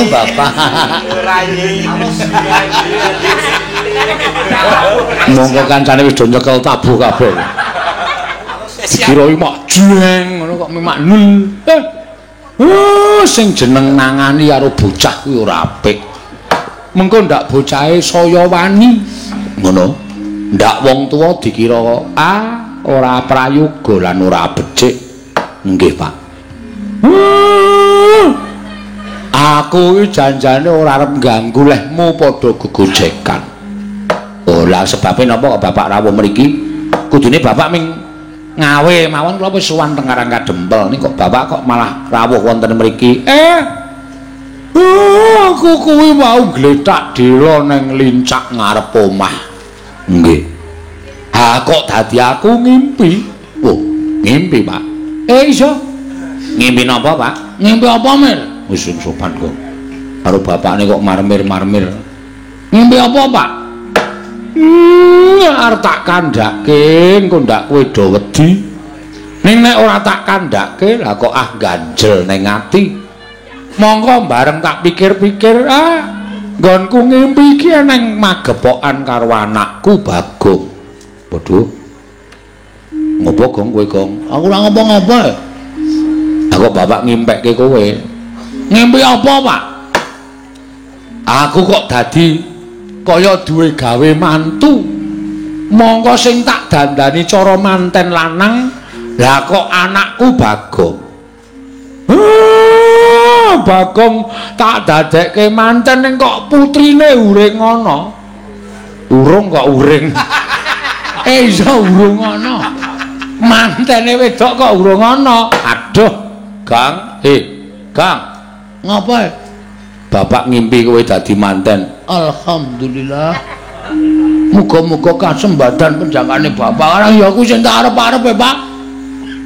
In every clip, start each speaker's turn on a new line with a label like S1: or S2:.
S1: Bapak. Monggo kancane wis do nyekel tabuh kabeh. Dikira mak jeng ngono kok mak nul. Sing jeneng nangani karo bocah kuwi ora apik. Mengko ndak bocahe saya wani. Ngono. Ndak wong tuwa dikira ora prayoga lan ora becik. Nggih, Pak. Aku iki janjane ora arep ngganggu lehmu padha gegojekan. Oh, lah sebabe napa kok Bapak rawuh mriki? Kudune Bapak ming ngawe mawon kula wis sowan teng Karang Kadempel ning kok Bapak kok malah rawuh wonten mriki. Aku kuwi mau gletak dela neng lincak ngarep omah. Nggih. Ha kok dadi aku ngimpi? Oh, ngimpi, Pak. Iso. Ngimpi napa, Pak? Ngimpi apa, Mir? Wis sing sopan kok. Karo bapakne kok marmir-marmir. Ngimpi apa, Pak? Arep tak kandhake, engko ndak kowe do wedi. Ning nek ora tak kandhake, lah kok ah ganjel ning ati. Mongko bareng tak pikir-pikir, nggonku ngimpi iki neng magepokan karo anakku Bagong. Waduh. Ngopo Gong kowe, Gong? Aku ora ngopo-ngopo. Lah kok bapak ngimpekke kowe? Ngimpi apa, Pak? Aku kok dadi kaya duwe gawe mantu. Mongko sing tak dandani cara manten lanang, lah kok anakku Bagong. Bagong tak dadekke manten ning kok putrine uring ana. Urung kok uring. Iya urung ana. Mantene wedok kok urung ana. Aduh, Gang. Gang. Ngapa? Bapak ngimpi kowe dadi manten. Alhamdulillah. Muga-muga kasembadan penjangkane bapak. Ora ya aku sing tak arep-arep e, Pak.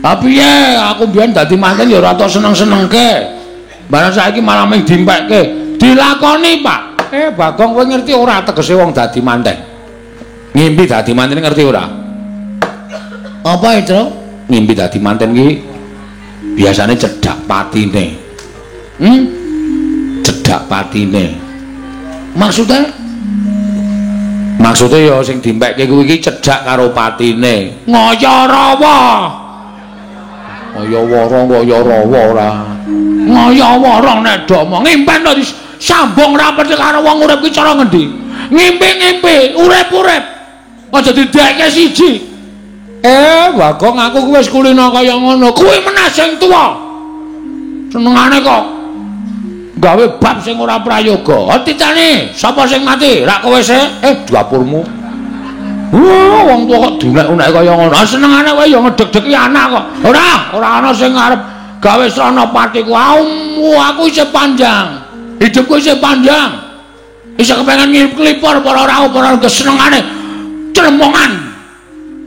S1: Ha piye? Aku mbiyen dadi manten ya ora tau seneng-senengke. Barang saiki malah mung dimpekke. Dilakoni, Pak. Bagong kowe ngerti ora tegese wong dadi manten? Ngimpi dadi manten ngerti ora? Apa itu? Ngimpi dadi manten ki biasane cedhak patine. Cedhak patine. Maksudnya? Maksudnya ya sing dimpekke kuwi iki cedhak karo patine. Ngaya rawa. Ngaya wara kaya rawa ora. Ngaya wara nek do omong ngimpen to disambung rapet karo wong urip ki cara ngendi? Ngimpi-ngimpi, urip-urip. Aja didekke siji. Bagong aku kuwi wis kulino kaya ngono. Kuwi meneh sing tuwa. Senengane kok gawe bab sing ora prayoga. Titani, sapa sing mati? Rak kowe sik. Dapurmu. Wah, wong tuwa kok dunek-unek kaya ngono. Senengane kowe ya ngedeg-degi anak kok. Ora, ora ana sing arep gawe srana patiku. Aku isih panjang. Hidupku isih panjang. Isih kepengen nglipor para rawuh para kesenengane clemongan.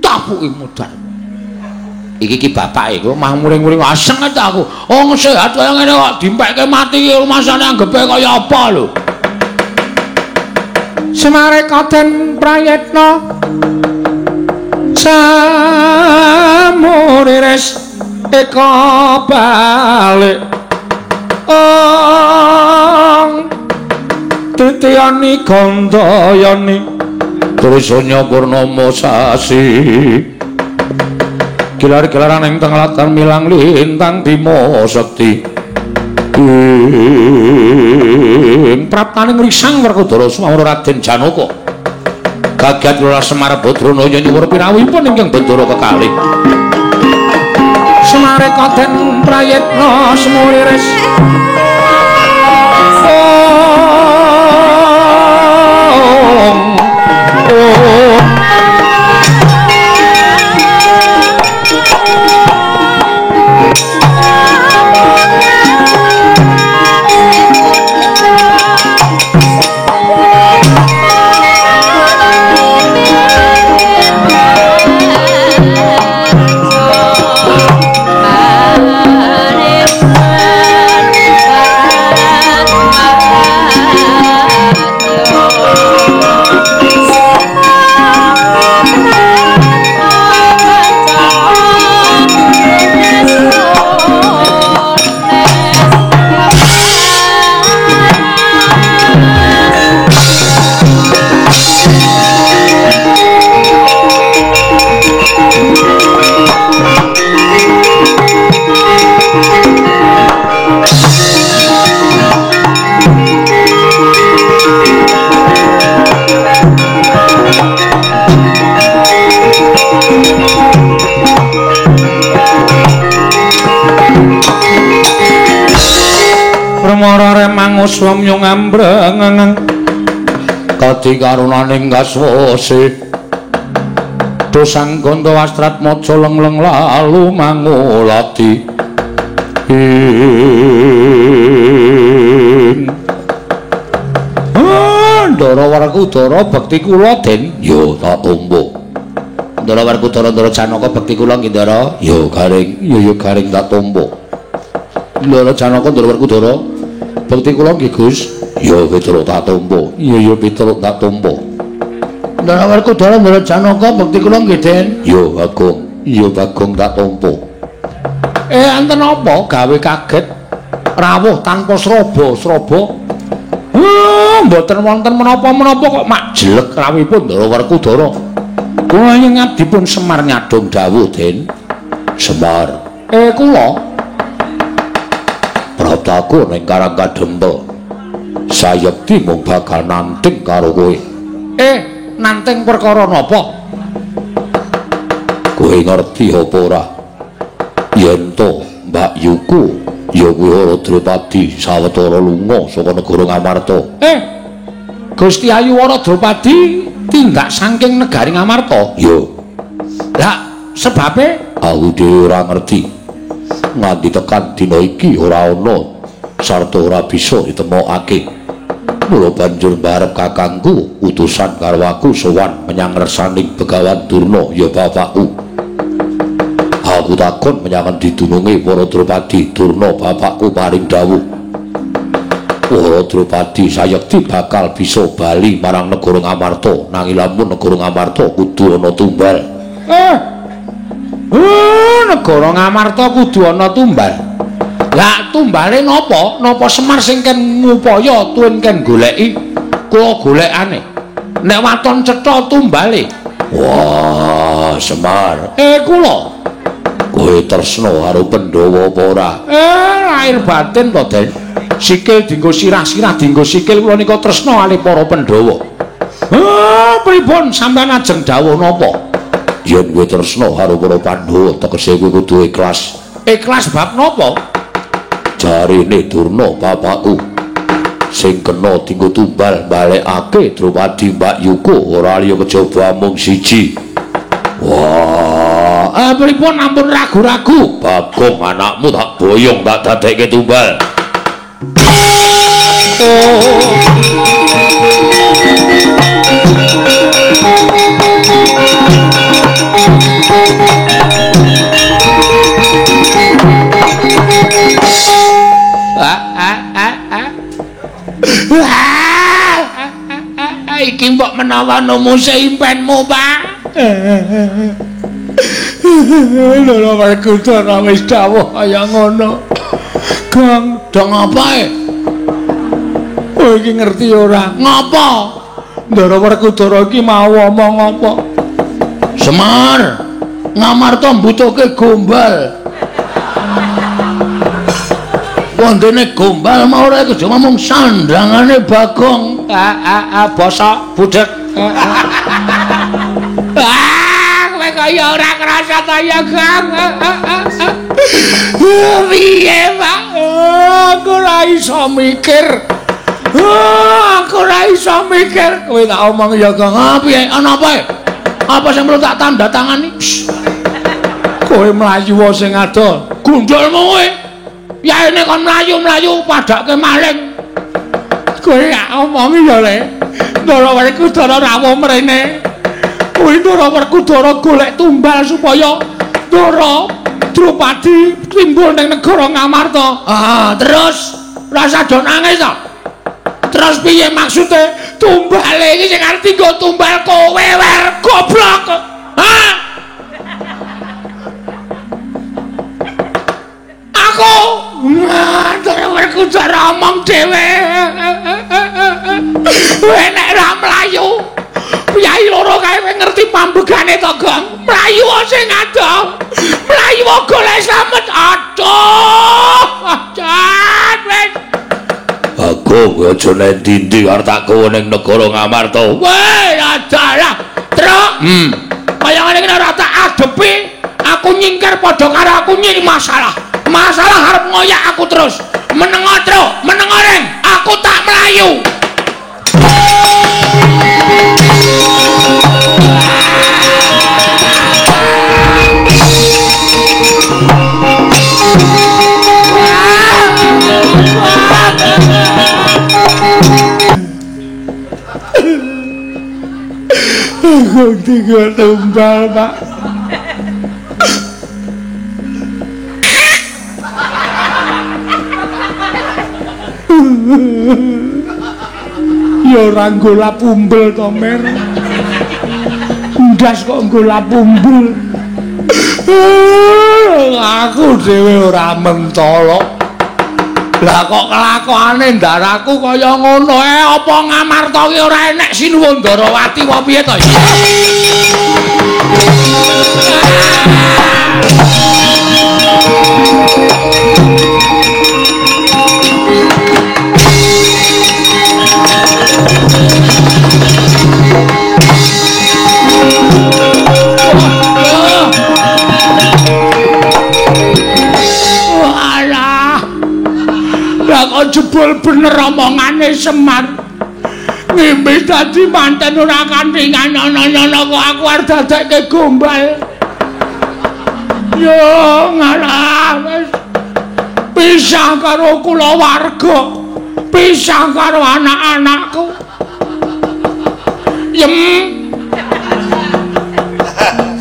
S1: Tabuki modal. Iki ki bapak iku mah muring-muring aseng ta aku. Wong sehat kaya ngene kok dimpekke mati iki rumasane anggepe kaya apa lho.
S2: Semare kaden prayitna samuriris eka balik ong titiyani gandayani
S1: Trisanya purnama sasi gilar-gilaran ing teng latar milang lintang Bima Sekti ing praptaning risang Werkudara Sumawara Raden Janaka kaget Lurah Semar Badranaya nyuwun pirawuhipun ingkang Bendara kekalih.
S2: Semare kaden prayitna semuliris ong Permara remangus wamyung ambreng
S1: kadi karunaning kaswase dosang ganda wastrat maca lengleng lalu mangulati ing Ndara Werkudara bekti kula Den ya tak tampa. Ndara Werkudara Ndara Janaka bekti kula nggih Ndara ya garing ya ya garing tak tampa. Ndara Janaka Ndara Werkudara bekti kula nggih Gus ya Petruk tak tampa. Ya ya Petruk tak tampa. Ndara Werkudara Ndara Janaka bekti kula nggih Den ya Bagong ya Bagong tak tampa. Enten apa gawe kaget rawuh tanpa sraba-sraba? Mboten wonten menapa-menapa kok mak jelek rawuhipun Ndara Werkudara. Kula ngabdipun Semar nyadong dawuh Den. Semar. Kula prataku ning Karang Kadempel. Sayekti mung bakal nanting karo kowe. Nanting perkara napa? Kowe ngerti apa ora? Yen to Mbak Yuku ya kuwi Wara Drupadi sawetara lunga saka negara Ngamarta. Gusti Ayu Wara Drupadi tindak saking negari Ngamarta? Ya. Lah sebabe aku dhewe ora ngerti. Nganti tekan dina iki ora ana sarta ora bisa ditemokake. Mula banjur mbarep kakangku utusan karo aku sowan menyang ngersaning Begawan Durna ya bapakku. Aku takon menyang endi dununge Wara Drupadi Durna bapakku paring dawuh. Wara Drupadi sayekti bakal bisa bali marang negara Ngamarta nanging lamun negara Ngamarta kudu ana tumbal. Negara Ngamarta kudu ana tumbal. Lah tumbale napa? Napa Semar sing ken ngupaya tuwin ken goleki? Kula golekane. Nek waton cetha tumbale. Wah, Semar. Kula kowe tresna karo Pandhawa apa ora? Lahir batin to, Den. Sikil dienggo sirah-sirah dienggo sikil kula nika tresna kalih para Pandhawa. Pripun sampeyan ajeng dawuh napa? Yen kowe tresna karo para Pandhawa tegese kowe kudu ikhlas. Ikhlas bab napa? Jarene Durna bapakku sing kena dienggo tumbal balekake Drupadi Mbak Yuku ora liya kejaba mung siji. Wah, pripun ampun ragu-ragu? Bagong anakmu tak boyong tak dadekke tumbal. Iki mbok menawa numuse impenmu, Pak.
S2: Lho Werkudara wis dawuh kaya ngono. Gong,
S1: dong apa e?
S2: Kowe iki ngerti ora?
S1: Ngapa?
S2: Ndara Werkudara iki mau omong apa?
S1: Semar, Ngamarta mbutuhke gombal. Wondene gombal mau ora iku cuma mung sandangane Bagong. Bosok budhek. Kowe kaya ora krasa ta ya, Gong. Piye, Pak?
S2: Aku ora iso mikir. Aku ora iso mikir. Kowe tak omong ya, Gong.
S1: Piye? Ana apa? Apa sing perlu tak tanda tangani?
S2: Kowe mlayu sing ado.
S1: Gundulmu kowe. Yaene kon mlayu-mlayu padake maling.
S2: Kowe tak omongi ya, Le. Ndara Werkudara rawuh mrene. Kuwi Ndara Werkudara golek tumbal supaya Ndara Drupadi timbul ning negara Ngamarta.
S1: Terus rasa do nangis to. Terus piye maksude? Tumbale iki sing arep dienggo tumbal kowe wer goblok. Hah? Aku Ndara Werkudara omong dhewe. Kowe nek ora mlayu Piyai loro kae kowe ngerti pambegane to, Gong? Mlayu sing adoh. Mlayu golek slamet. Aduh. Jan wis. Bagong aja nendi-endi arep tak gawa ning negara Ngamarta. Weh, adalah. Truk. Kaya ngene iki ora tak adepi, aku nyingkir padha karo aku nying masalah. Masalah arep ngoyak aku terus. Menengo, Truk, menengo. mlayu.
S2: Tiga tumbal, Pak. Ya ora nggo lap umbel to, Mer. Ndas kok nggo lap umbel. Aku dhewe ora mentolo. Lah kok kelakuane ndaraku kaya ngono apa Ngamarta ki ora enek Sinuwun Ndarawati apa piye to? Lah kok jebul bener omongane Semar. Ngimpi dadi manten ora kanthi ana-ana kok aku arep dadekke gombal. Yo ngalah wis pisah karo kulawarga, pisah karo anak-anakku. Yem.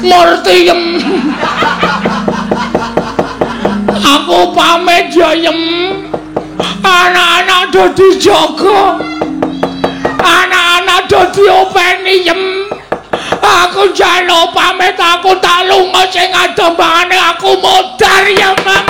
S2: Murti yem. Aku pamit ya yem. Anak-anak do dijaga. Anak-anak do diopeni yem. Aku njaluk pamit, aku tak lunga sing adombane aku modar ya mem.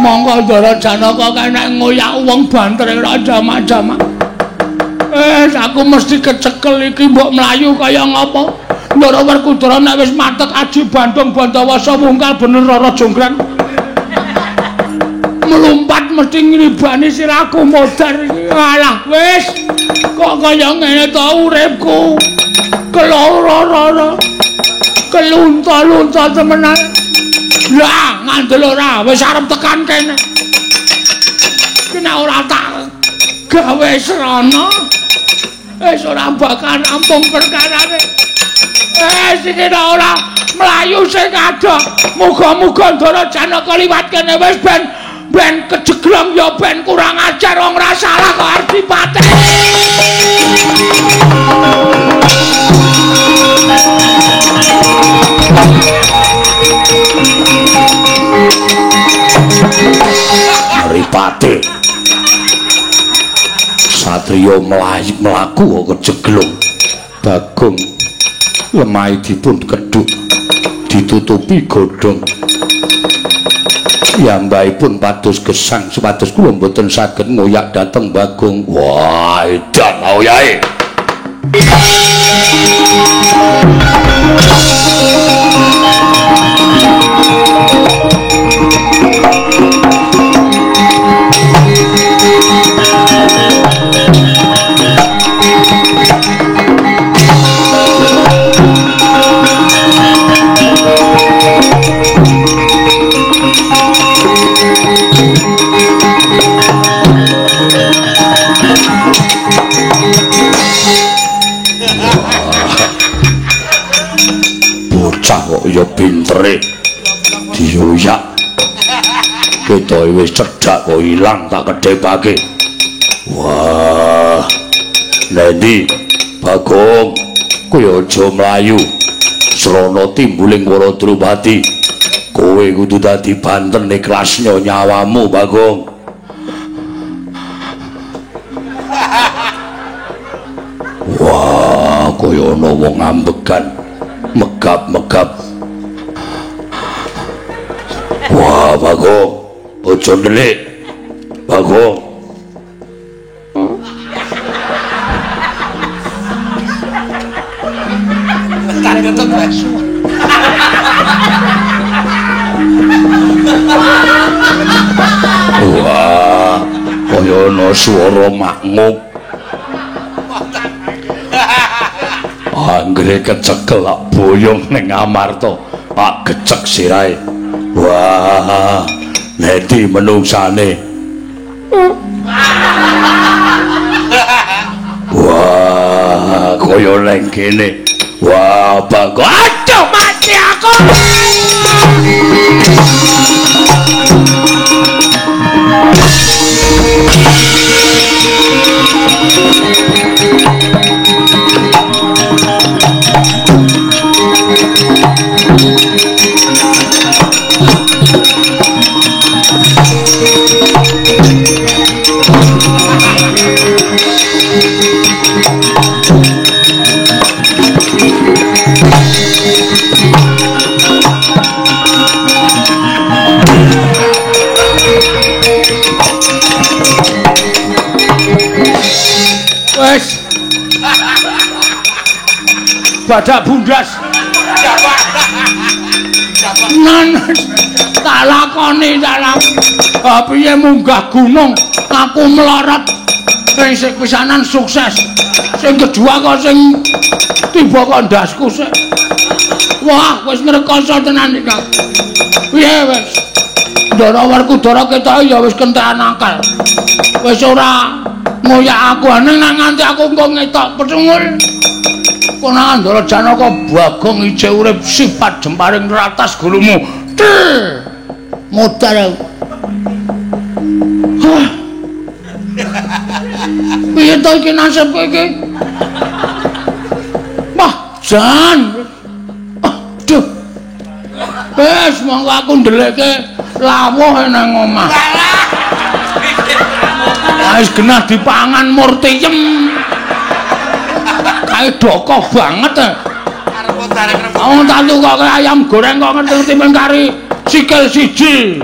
S2: Monggo Ndara Janaka kene ngoyak wong banter ora jamak-jamak. Aku mesti kecekel iki mbok mlayu kaya ngapa. Ndara Werkudara nek wis matek aji Bandung Bandawasa wungkal bener Rara Jonggrang. Melompat mesti ngribani sirahku modar iki. Alah wis kok kaya ngene to uripku. Keloro-loro. Kelunta-lunta temenan. Lah ngandel ora wis arep tekan kene. Ki nek ora tak gawe srana wis ora bakal rampung perkarane. Iki nek ora mlayu sing adoh. Muga-muga Ndara Janaka liwat kene wis ben kejeglong ya ben kurang ajar wong ora salah kok arep dipateni.
S1: Mripate satriya mlaku kok kejeglong. Bagong lemahe dipun kedhuk ditutupi godhong. Piyambakipun pados gesang supados kula mboten saged ngoyak dhateng Bagong. Wah, edan oyahe. Bocah kok ya pintere dioyak. Ketoke wis cedhak kok ilang tak kedhepake. Wah. Nendi Bagong, kowe aja mlayu. Srana timbuling para Drupadi. Kowe kudu dadi bantene klasnya nyawamu, Bagong. Wah, kaya ana wong ambegan megap-megap. Wah, Bagong, aja ndelik. Bagong. Wah, kaya ana swara makngup. Anggere kecekel boyong ning Amarta, pak gecek sirahe. Wah, nedi menungsane. Wah, kaya neng kene. Wah, Bagong. Aduh, mati aku. Wes. Badak bundas. Nan tak lakoni tak lakoni. Piye munggah gunung aku mlorot. Sing pisanan sukses. Sing kedua kok sing tiba kok ndasku sik. Wah, wis ngrekoso tenan iki. Piye wis? Ndara Werkudara ketoke ya wis kentekan akal. Wis ora ngoyak aku aneh nang nganti aku engko ngetok pecungul. Konangan Ndara Janaka Bagong ijeh urip sifat jemparing ratas gulumu. Modar aku. Hah. Piye to iki nasibku iki? Wah, jan. Aduh. Wis monggo aku ndelekke lawuh nang omah. Wis genah dipangan murtiyem. Kae dokoh banget.
S3: Arep bareng rembug.
S1: Wong tak tukoke ayam goreng kok ngerti-ngerti mung kari sikil siji.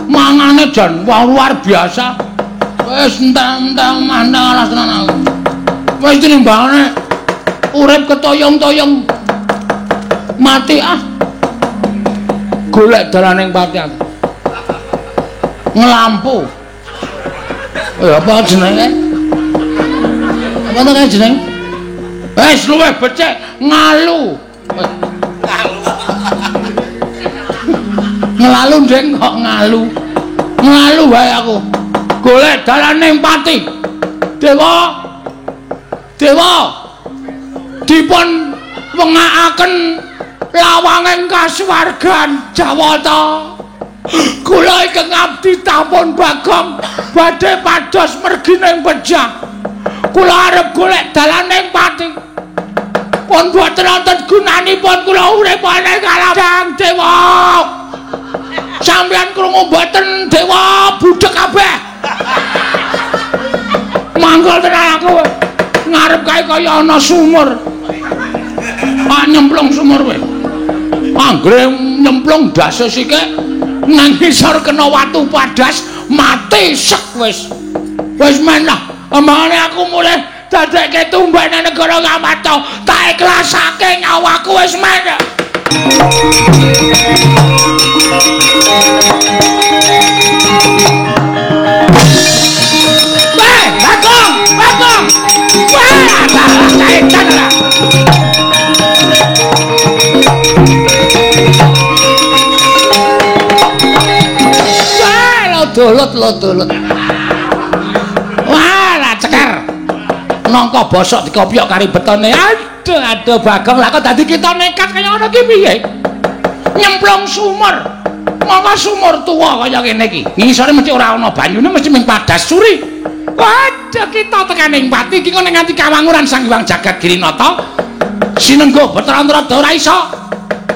S1: Mangane jan wah luar biasa. Wis entek-entek omah alas tenan aku. Wis tinimbangane urip ketoyong-toyong mati ah. Golek dalaning pati aku. Ngelampu. Apa jenenge? Apa to kae jenenge? Wis luwih becik ngalu.
S3: Ngalu.
S1: Ngelalu ndek kok ngalu. Ngalu wae aku. Golek dalaning pati. Dewa. Dewa. Dipun wengakaken lawanging kasuwargan Jawata. Kula ingkang abdi tampun Bagong badhe pados mergi ning pejah. Kula arep golek dalaning pati. Pun boten wonten gunanipun kula urip ning alam dewa. Sampeyan krungu mboten dewa budhek kabeh. Manggol tenan aku ngarep kae kaya ana sumur. Ah nyemplung sumur kowe. Anggere nyemplung ndase sikik nang ngisor kena watu padas mati sek wis. Wis men lah, omongane aku mulih dadekke tumbak nang negara Ngamarta, tak ikhlasake nyawaku wis men. Weh, Bagong, Bagong. Wah, tak kaitan lah. Dolut lo dolut. Wah, lah ceker. Nangka bosok dikopyok kari betone. Aduh, aduh Bagong, lah kok dadi kita nekat kaya ngono ki piye? Nyemplung sumur. Monggo sumur tuwa kaya ngene iki. Ngisore mesti ora ana banyune, mesti ming padas suri. Waduh, kita tekaning pati iki ngene nganti kawanguran Sang Hyang Jagat Girinata. Sinenggo Bathara Narada ora iso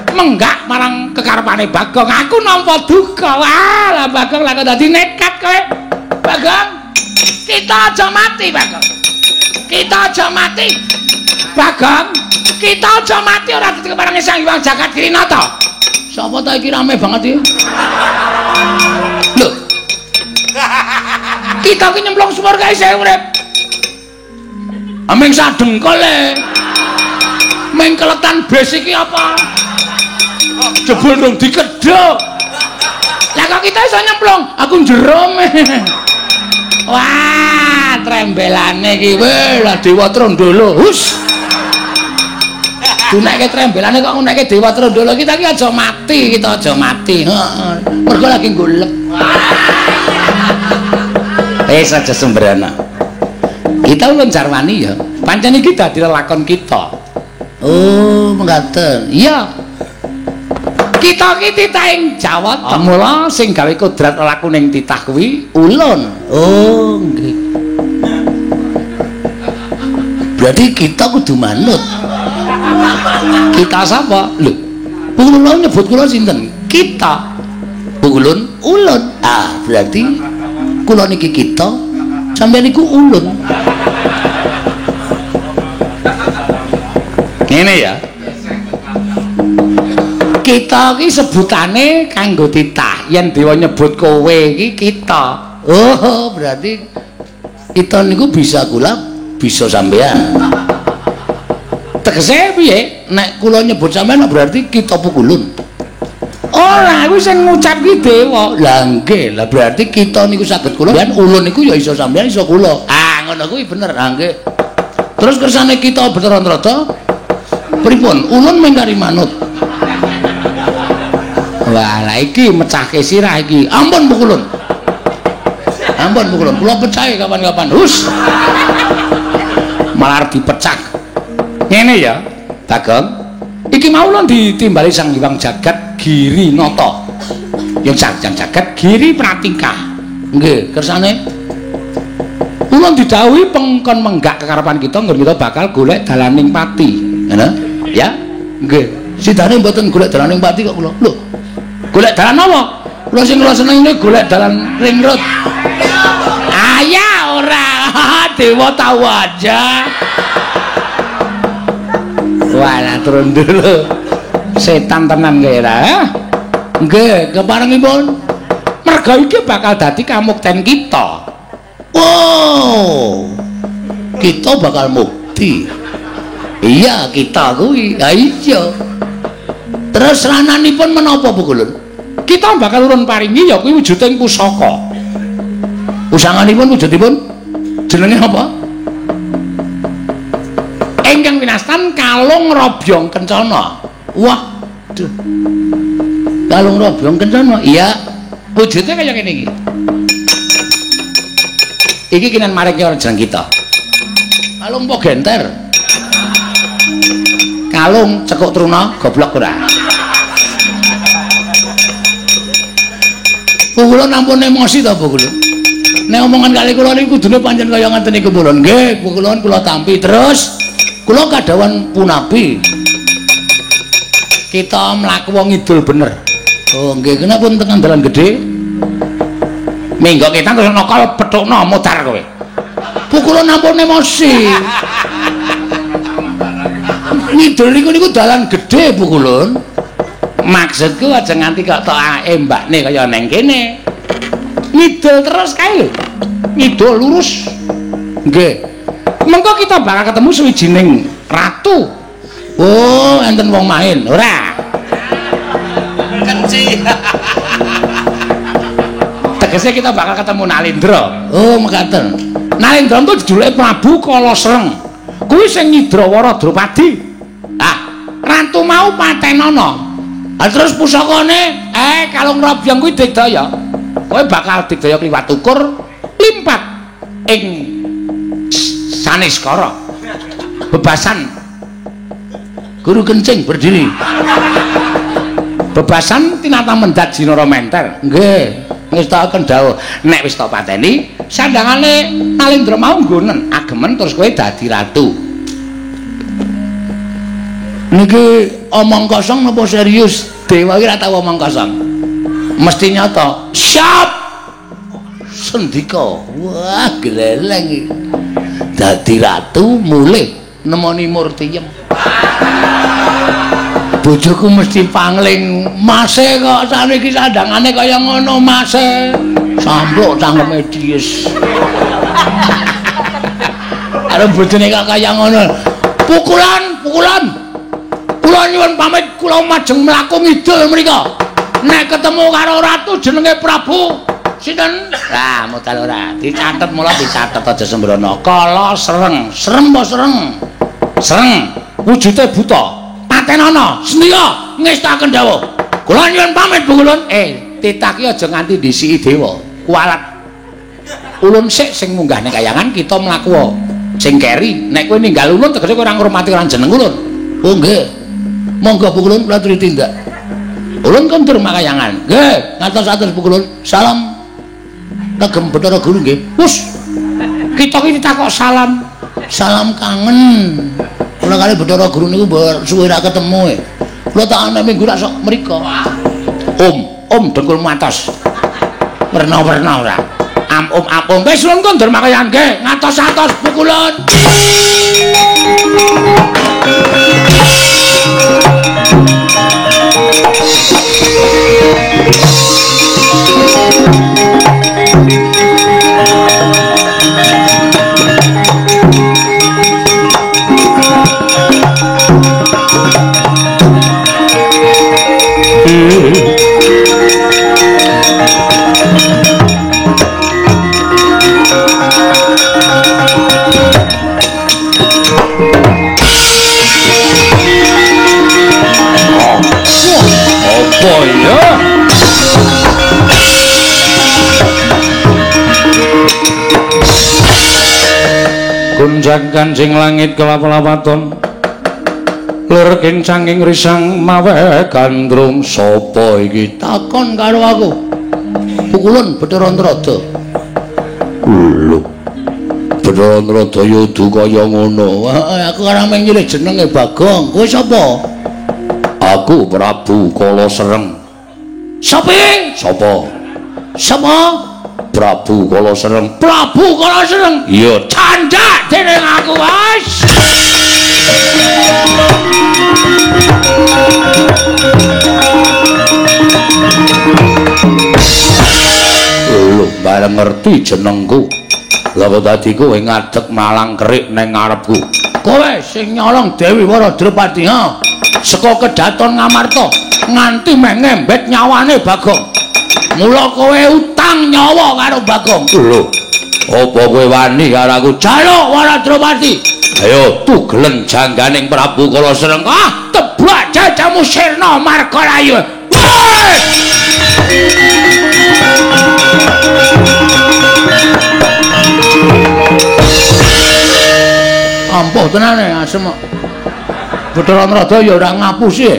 S1: menggak marang kekarepane Bagong. Aku nampa duka. Wah, lah Bagong lah kok dadi nekat kowe. Bagong, kita aja mati, Bagong. Kita aja mati. Bagong, kita aja mati ora dadi keparange Sang Hyang Jagat Girinata. Sapa ta iki rame banget iki? Lho. Kita ki nyemplung sumur kae isih urip. Aming sadengkol e. Ming ing keletan bes iki apa? Jebul rung dikedhok. Lah kok kita iso nyemplung? Aku njerum. Wah, trembelane iki. Weh, lah Dewa Trondolo. Hus. Dunekke trembelane kok ngunekke Dewa Trondolo. Kita iki aja mati, kita aja mati. Heeh. Mergo lagi golek. Wis aja sembrana. Kita ulun jarwani ya. Pancen iki dadi lelakon kita. Oh, menggaten. Iya. Kita iki titahing Jawata. Mula sing gawe kodrat lelaku ning titah kuwi ulun.
S4: Oh, nggih. Berarti kita kudu manut.
S1: Kita sapa? Lho, Ulun nyebut kula sinten? Kita.
S4: Ulun, ulun. Ah, berarti kula niki kita, sampeyan niku ulun.
S1: Ngene ya. Kita iki sebutane kanggo titah. Yen dewa nyebut kowe iki kita.
S4: Oh, berarti kita niku bisa kula, bisa sampeyan.
S1: Tegese piye?
S4: Nek kula nyebut sampeyan berarti kita pukulun.
S1: Ora, kuwi sing ngucap ki dewa.
S4: Lah nggih, lah berarti kita niku saged kula, lan ulun niku ya iso sampeyan iso kula.
S1: Ah, ngono kuwi bener.
S4: Ah nggih. Terus kersane kita Bathara Narada pripun? Ulun mengkari manut.
S1: Wah, lah iki mecahke sirah iki.
S4: Ampun pukulun. Ampun pukulun, kula pecahe kapan-kapan.
S1: Hus. Malah dipecah. Ngene ya, Bagong. Iki mau lho ditimbali Sang Hyang Jagat Giri Nata. Yang Sang Hyang Jagat Giri Pratika.
S4: Nggih, kersane
S1: ulun didhawuhi pengkon menggak kekarepan kita nggon kita bakal golek dalaning pati.
S4: Ngono?
S1: Ya?
S4: Nggih. Sidane mboten golek dalaning pati kok kula. Lho,
S1: golek dalan apa?
S4: Kula sing kula seneng ini golek dalan ring road.
S1: Ayah ora, dewa tahu aja. Walah turun dulu. Setan tenan kowe ra?
S4: Nggih, keparengipun
S1: merga iki bakal dadi kamukten kita.
S4: Wow. Kita bakal mukti. Iya, kita kuwi. Ha iya. Terus rananipun menapa Pukulun?
S1: Kita bakal urun paringi ya kuwi wujuding pusaka.
S4: Pusanganipun wujudipun jenenge apa?
S1: Ingkang winastan kalung robyong kencana.
S4: Wah, duh. Kalung robyong kencana.
S1: Iya, wujudnya kaya ngene iki. Iki kinan maring jeneng kita.
S4: Kalung apa genter?
S1: Kalung cekuk truna goblok ora.
S4: Pukulun ampun emosi to Pukulun. Nek omongan kali kula niku kudune pancen kaya ngaten niku Pukulun. Nggih, Pukulun kula tampi terus. Kula kadhawan punapi.
S1: Kita mlaku wong ngidul bener.
S4: Oh nggih, kenapa tekan dalan gedhe?
S1: Minggo kita terus nokol pethukno modar kowe.
S4: Pukulun ampun emosi. Ngidul niku niku dalan gedhe Pukulun.
S1: Maksudku aja nganti kok tok embakne kaya neng kene. Ngidul terus kae lho. Ngidul lurus.
S4: Nggih.
S1: Mengko kita bakal ketemu suwijining ratu.
S4: Oh, enten wong main.
S1: Ora.
S3: Kenci.
S1: Tegese kita bakal ketemu Nalindra.
S4: Oh, mekaten.
S1: Nalindra itu jejulike Prabu Kalasreng. Kuwi sing nyidrawara Drupadi. Ah, ratu mau patenana. Ah, terus pusakane, kalung robyong kuwi digdaya. Kowe bakal digdaya kliwat ukur limpat ing Saniscara. Bebasan
S4: guru kencing berdiri.
S1: Bebasan tinata mendat Jinara Menter.
S4: Nggih, ngestakaken dawuh.
S1: Nek wis tok pateni, sandangane Nalindra mau nggonen agemen terus kowe dadi ratu.
S4: Niki omong kosong napa serius? Dewa iki ora tau omong kosong.
S1: Mesti nyata.
S4: Siap. Sendika. Wah, gleleng iki. Dadi ratu mulih nemoni murtiyem. Bojoku mesti pangling, mase kok saniki sandangane kaya ngono mase. Sampluk cangkeme dies. Karo bojone kok kaya ngono. Pukulan, pukulan.
S1: Kula nyuwun pamit, kula majeng mlaku ngidul mriko. Nek ketemu karo ratu jenenge Prabu sinten? Lah, modal ora. Dicatet mula dicatet aja sembrono. Kala Sereng. Serem apa sereng? Sereng. Wujude buta. Patenana, sendika ngestaken dawuh. Kula nyuwun pamit, Bu Ulun. Titah ki aja nganti ndhisiki dewa. Kualat. Ulun sik sing munggah ning kayangan kita mlaku. Sing keri, nek kowe ninggal ulun tegese kowe ora ngurmati ora jeneng ulun.
S4: Oh nggih. Monggo Bu Ulun kula aturi tindak.
S1: Ulun kondur makayangan.
S4: Nggih, ngatos-atos Bu Ulun. Salam kagem Bathara Guru nggih.
S1: Wus. Kita ki ditakok salam.
S4: Salam kangen. Kula kali Bathara Guru niku suwe ra ketemu. Kula tak ana minggu rak sok mriko.
S1: Om, om dengkulmu atos. Werna-werna ora. Am om am om wis ulun kondur makayangan nggih, ngatos-atos Bu Ulun. Apa ya? Gunjang kancing langit kelap-lapaton lir kincanging risang mawe gandrung. Sapa iki
S4: takon karo aku? Pukulun Bathara Antrada.
S1: Lho, Bathara Antrada ya udu kaya ngono.
S4: Aku ora mung nyilih jenenge Bagong. Kowe sapa?
S1: Aku Prabu Kala Sereng. Sapa? Sapa? Sapa? Prabu Kala Sereng. Prabu Kala Sereng. Iya, candhak dening aku, wis. Lho, bareng ngerti jenengku. Lah kok dadi kowe ngadeg malang kerik neng ngarepku. Kowe sing nyolong Dewi Wara Drupadi, ha? Saka kedaton Ngamarta nganti meh ngembet nyawane Bagong. Mula kowe utang nyawa karo Bagong. Lho, apa kowe wani karo aku? Jaluk Wara Drupadi. Ayo tugelen jangganing Prabu Kala Sereng. Ah, tebak jajamu sirna marga layu.
S4: Ampuh tenane asem. Bathara Antrada ya ora ngapusi.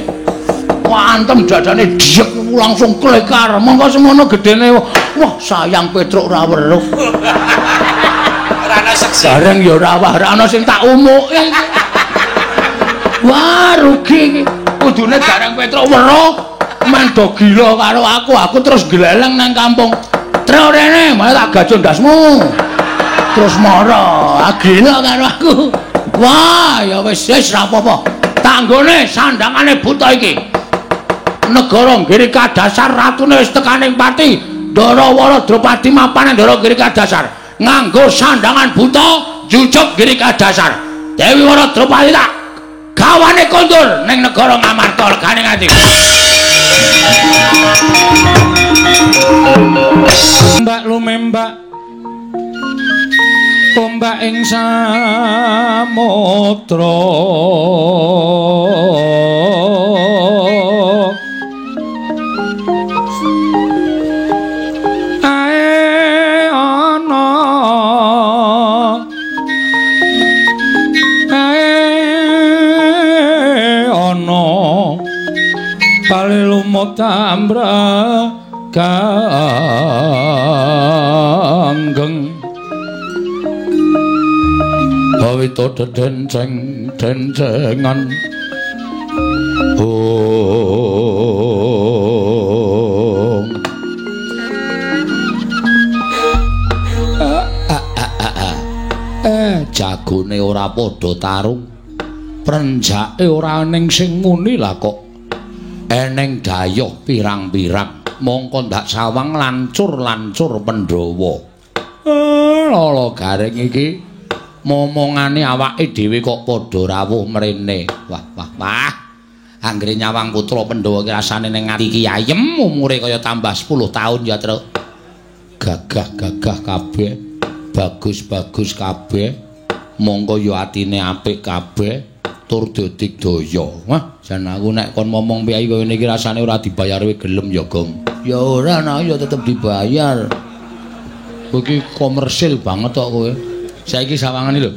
S1: Wah, antem dadane jek langsung klekar. Mongko semono gedene. Wah, sayang Petruk ora weruh.
S3: Ora ana seksi.
S1: Bareng ya ora wah, ora ana sing tak umuke. Wah, rugi iki. Kudune bareng Petruk weruh, men do gila karo aku. Aku terus gleleng nang kampung. Trek rene, malah tak gajul ndasmu. Terus mara, gila karo aku. Wah, ya wis wis ra apa-apa. Tanggone sandangane buta iki. Negara Giri Kadasar ratune wis tekaning pati. Ndara Wara Drupadi mapan Ndara Giri Kadasar. Nganggo sandangan buta jujuk Giri Kadasar. Dewi Wara Drupadi tak gawane kondur ning negara Ngamarta regane nganti.
S2: Mbak lumembak ombak ing samudra ae ana ae ana palilumut tambra kanggeng bawito dedenceng dencengan. Om.
S1: Jagone ora padha tarung, prenjake ora eneng sing muni. Lah kok eneng dayoh pirang-pirang, mongko ndak sawang lancur-lancur Pandhawa. Lala garing iki momongane awake dhewe kok padha rawuh mrene. Wah wah wah. Anggere nyawang putra Pandhawa ki rasane ning ati ki ayem, umure kaya tambah 10 taun ya, Truk. Gagah-gagah kabeh, bagus-bagus kabeh, mongko ya atine apik kabeh, tur dadigdaya. Wah, jan aku nek kon momong piye kaya ngene iki rasane ora dibayar kowe gelem ya, Gong. Ya ora, nah ya tetep dibayar. Kowe iki komersil banget kok kowe. Saiki sawangane lho.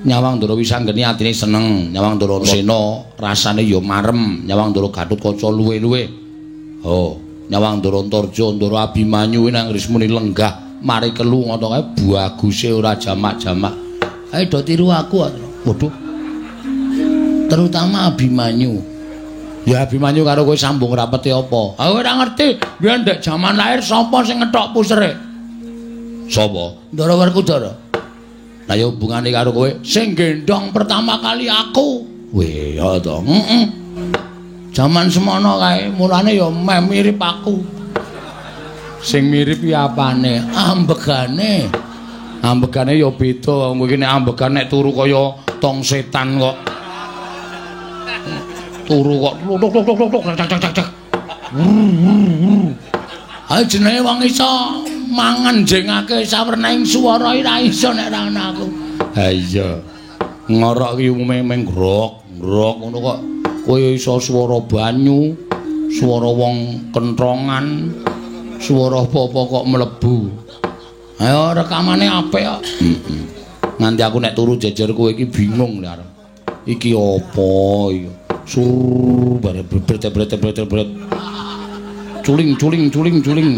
S1: Nyawang Ndara Wisanggeni atine seneng, nyawang Ndara Sena rasane ya marem, nyawang Ndara Gatotkaca luwe-luwe. Oh, nyawang Ndara Antarja, Ndara Abimanyu nang rismune lenggah mari kelu ngono kae baguse ora jamak-jamak.
S4: Ayo do tiru aku.
S1: Waduh.
S4: Terutama Abimanyu.
S1: Ya Abimanyu karo kowe sambung rapete apa? Aku ora ngerti. Biyen ndek jaman lahir sapa sing ngethok pusere? Sapa?
S4: Ndara Werkudara.
S1: Lah ya hubungane karo kowe sing gendhong pertama kali aku. Weh, ya to. Heeh. Jaman semono kae, mulane ya meh mirip aku. Sing mirip ya apane?
S4: Ambegane.
S1: Ambegane ya beda. Wong kowe iki nek ambegan nek turu kaya tong setan kok. Turu kok tuk tuk tuk tuk tak tak tak tak.
S4: Ha jenenge wong iso mangan jengake sawernaing swara ora iso nek ora ana aku.
S1: Ha iya. Ngorok ki umume meng grok, grok ngono kok. Kowe iso swara banyu, swara wong kentrongan, swara apa-apa kok mlebu.
S4: Ayo rekamane apik kok.
S1: Heeh. Nganti aku nek turu jejer kowe iki bingung lho arep. Iki apa iki? Sur bare bret-bret-bret-bret. Culing culing culing culing.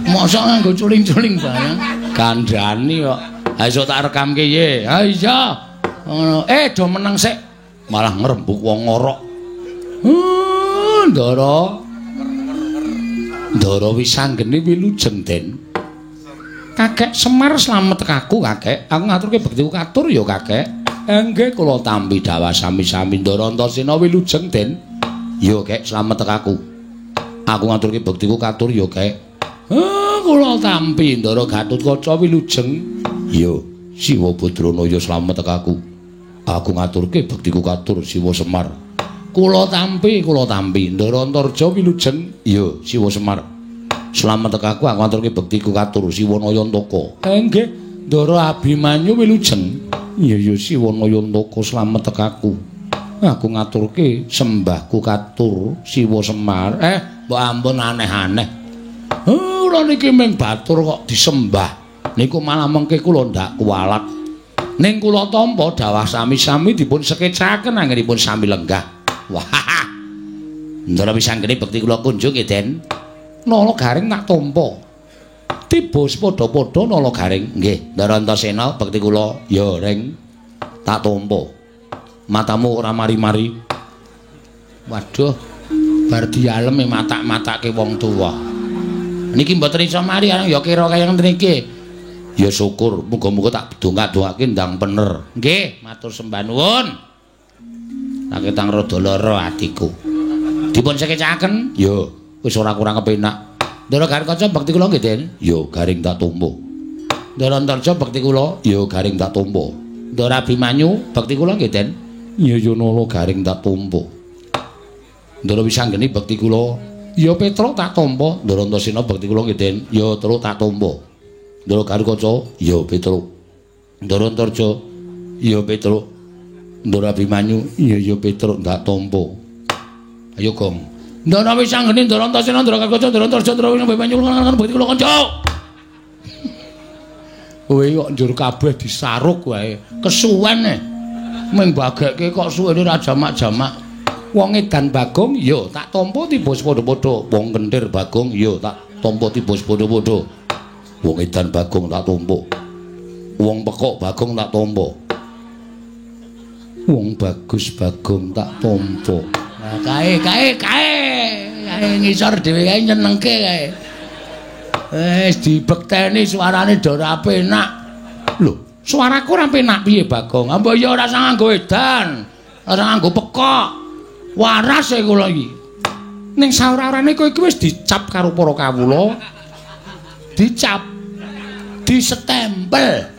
S4: Mosok nganggo culing-culing barang.
S1: Kandhani kok. Ha iso tak rekamke ye. Ha iya. Ngono. Do meneng sik. Malah ngrembug wong ngorok. Ndara. Ndara Wisanggeni wilujeng, Den. Kakek Semar slamet kaku, Kakek. Aku ngaturke bektiku katur ya, Kakek. Nggih, kula tampi dawah sami-sami. Ndara Antasena wilujeng, Den. Ya, Kek, slamet kaku. Aku ngaturke bektiku katur ya, Kek. Kula tampi Ndara Gatotkaca wilujeng. Ya, Siwa Badranaya slamet kaku. Aku ngaturke bektiku katur Siwa Semar. Kula tampi, kula tampi Ndara Antarja wilujeng. Ya, Siwa Semar. Slamet kaku, aku ngaturke bektiku katur Siwa Nayantaka. Nggih, Ndara Abimanyu wilujeng. Ya ya Siwa Nayantaka slamet kaku. Aku ngaturke sembahku katur Siwa Semar. Mbok ampun aneh-aneh. Kula niki ming batur kok disembah. Niku malah mengke kula ndak kuwalat. Ning kula tampa dawah sami-sami dipun sekecaken anggenipun sami lenggah. Wah. Ndara Wisanggeni bekti kula kunjung nggih, Den. Nala Garing tak tampa. Tiba padha-padha Nala Garing. Nggih, Ndara Antasena bekti kula ya ring tak tampa. Matamu ora mari-mari. Waduh, bar dialem matak-matake wong tuwa. Niki mboten iso mari areng ya kira kaya ngene iki. Ya syukur, muga-muga tak dongak-dongake ndang pener. Nggih, matur sembah nuwun. Taketang rada lara atiku. Dipun sekecaken? Ya, wis ora kurang kepenak. Ndara Garing Kaca bekti kula nggih, Den. Ya, Garing tak tampa. Ndara Antarja bekti kula, ya Garing tak tampa. Ndara Abimanyu bekti kula nggih, Den. Ya ya Nala Garing tak tampa. Ndara Wisanggeni bekti kula, ya Petruk tak tampa. Ndara Antasena bekti kula nggih, Den. Ya Truk tak tampa. Ndara Garukaca, ya Petruk. Ndara Antarja, ya Petruk. Ndara Abimanyu, ya ya Petruk ndak tampa. Ayo Gong. Ndara Wisanggeni, Ndara Antasena, Ndara Garukaca, Ndara Antarja, Ndara Abimanyu bekti kula kanca. Kowe kok njur kabeh disaruk wae. Kesuwen e. Ming bagekke kok suwene ra jamak-jamak. Wong edan Bagong ya tak tampa tiba padha-padha. Wong kentir Bagong ya tak tampa tiba padha-padha. Wong edan Bagong tak tampa. Wong pekok Bagong tak tampa. Wong bagus Bagong tak tampa.
S4: Lah kae kae kae kae ngisor dhewe kae nyenengke kae. Wis dibekteni suarane do ora penak.
S1: Lho, suaraku ora penak piye Bagong? Mbok ya ora usah nganggo edan, ora nganggo pekok. Waras e kula iki. Ning saora-orane kowe iki wis dicap karo para kawula.
S4: Dicap. Disetempel.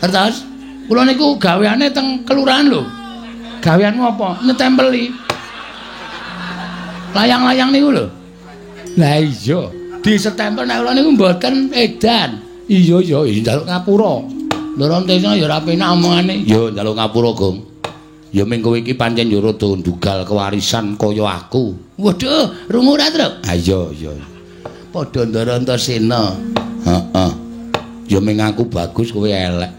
S4: Terus kula niku gaweane teng kelurahan lho.
S1: Gaweanmu apa?
S4: Nyetempeli. Layang-layang niku lho. Lah iya, disetempel nek kula niku mboten edan. Iya ya, njaluk ngapura. Ndara Antasena ya ora penak omongane. Ya njaluk ngapura, Gong. Ya ming kowe iki pancen ya rada ndugal kewarisan kaya aku. Waduh, rungu ora, Truk? Ha iya, iya. Padha Ndara Antasena. Heeh. Ya ming aku bagus kowe elek.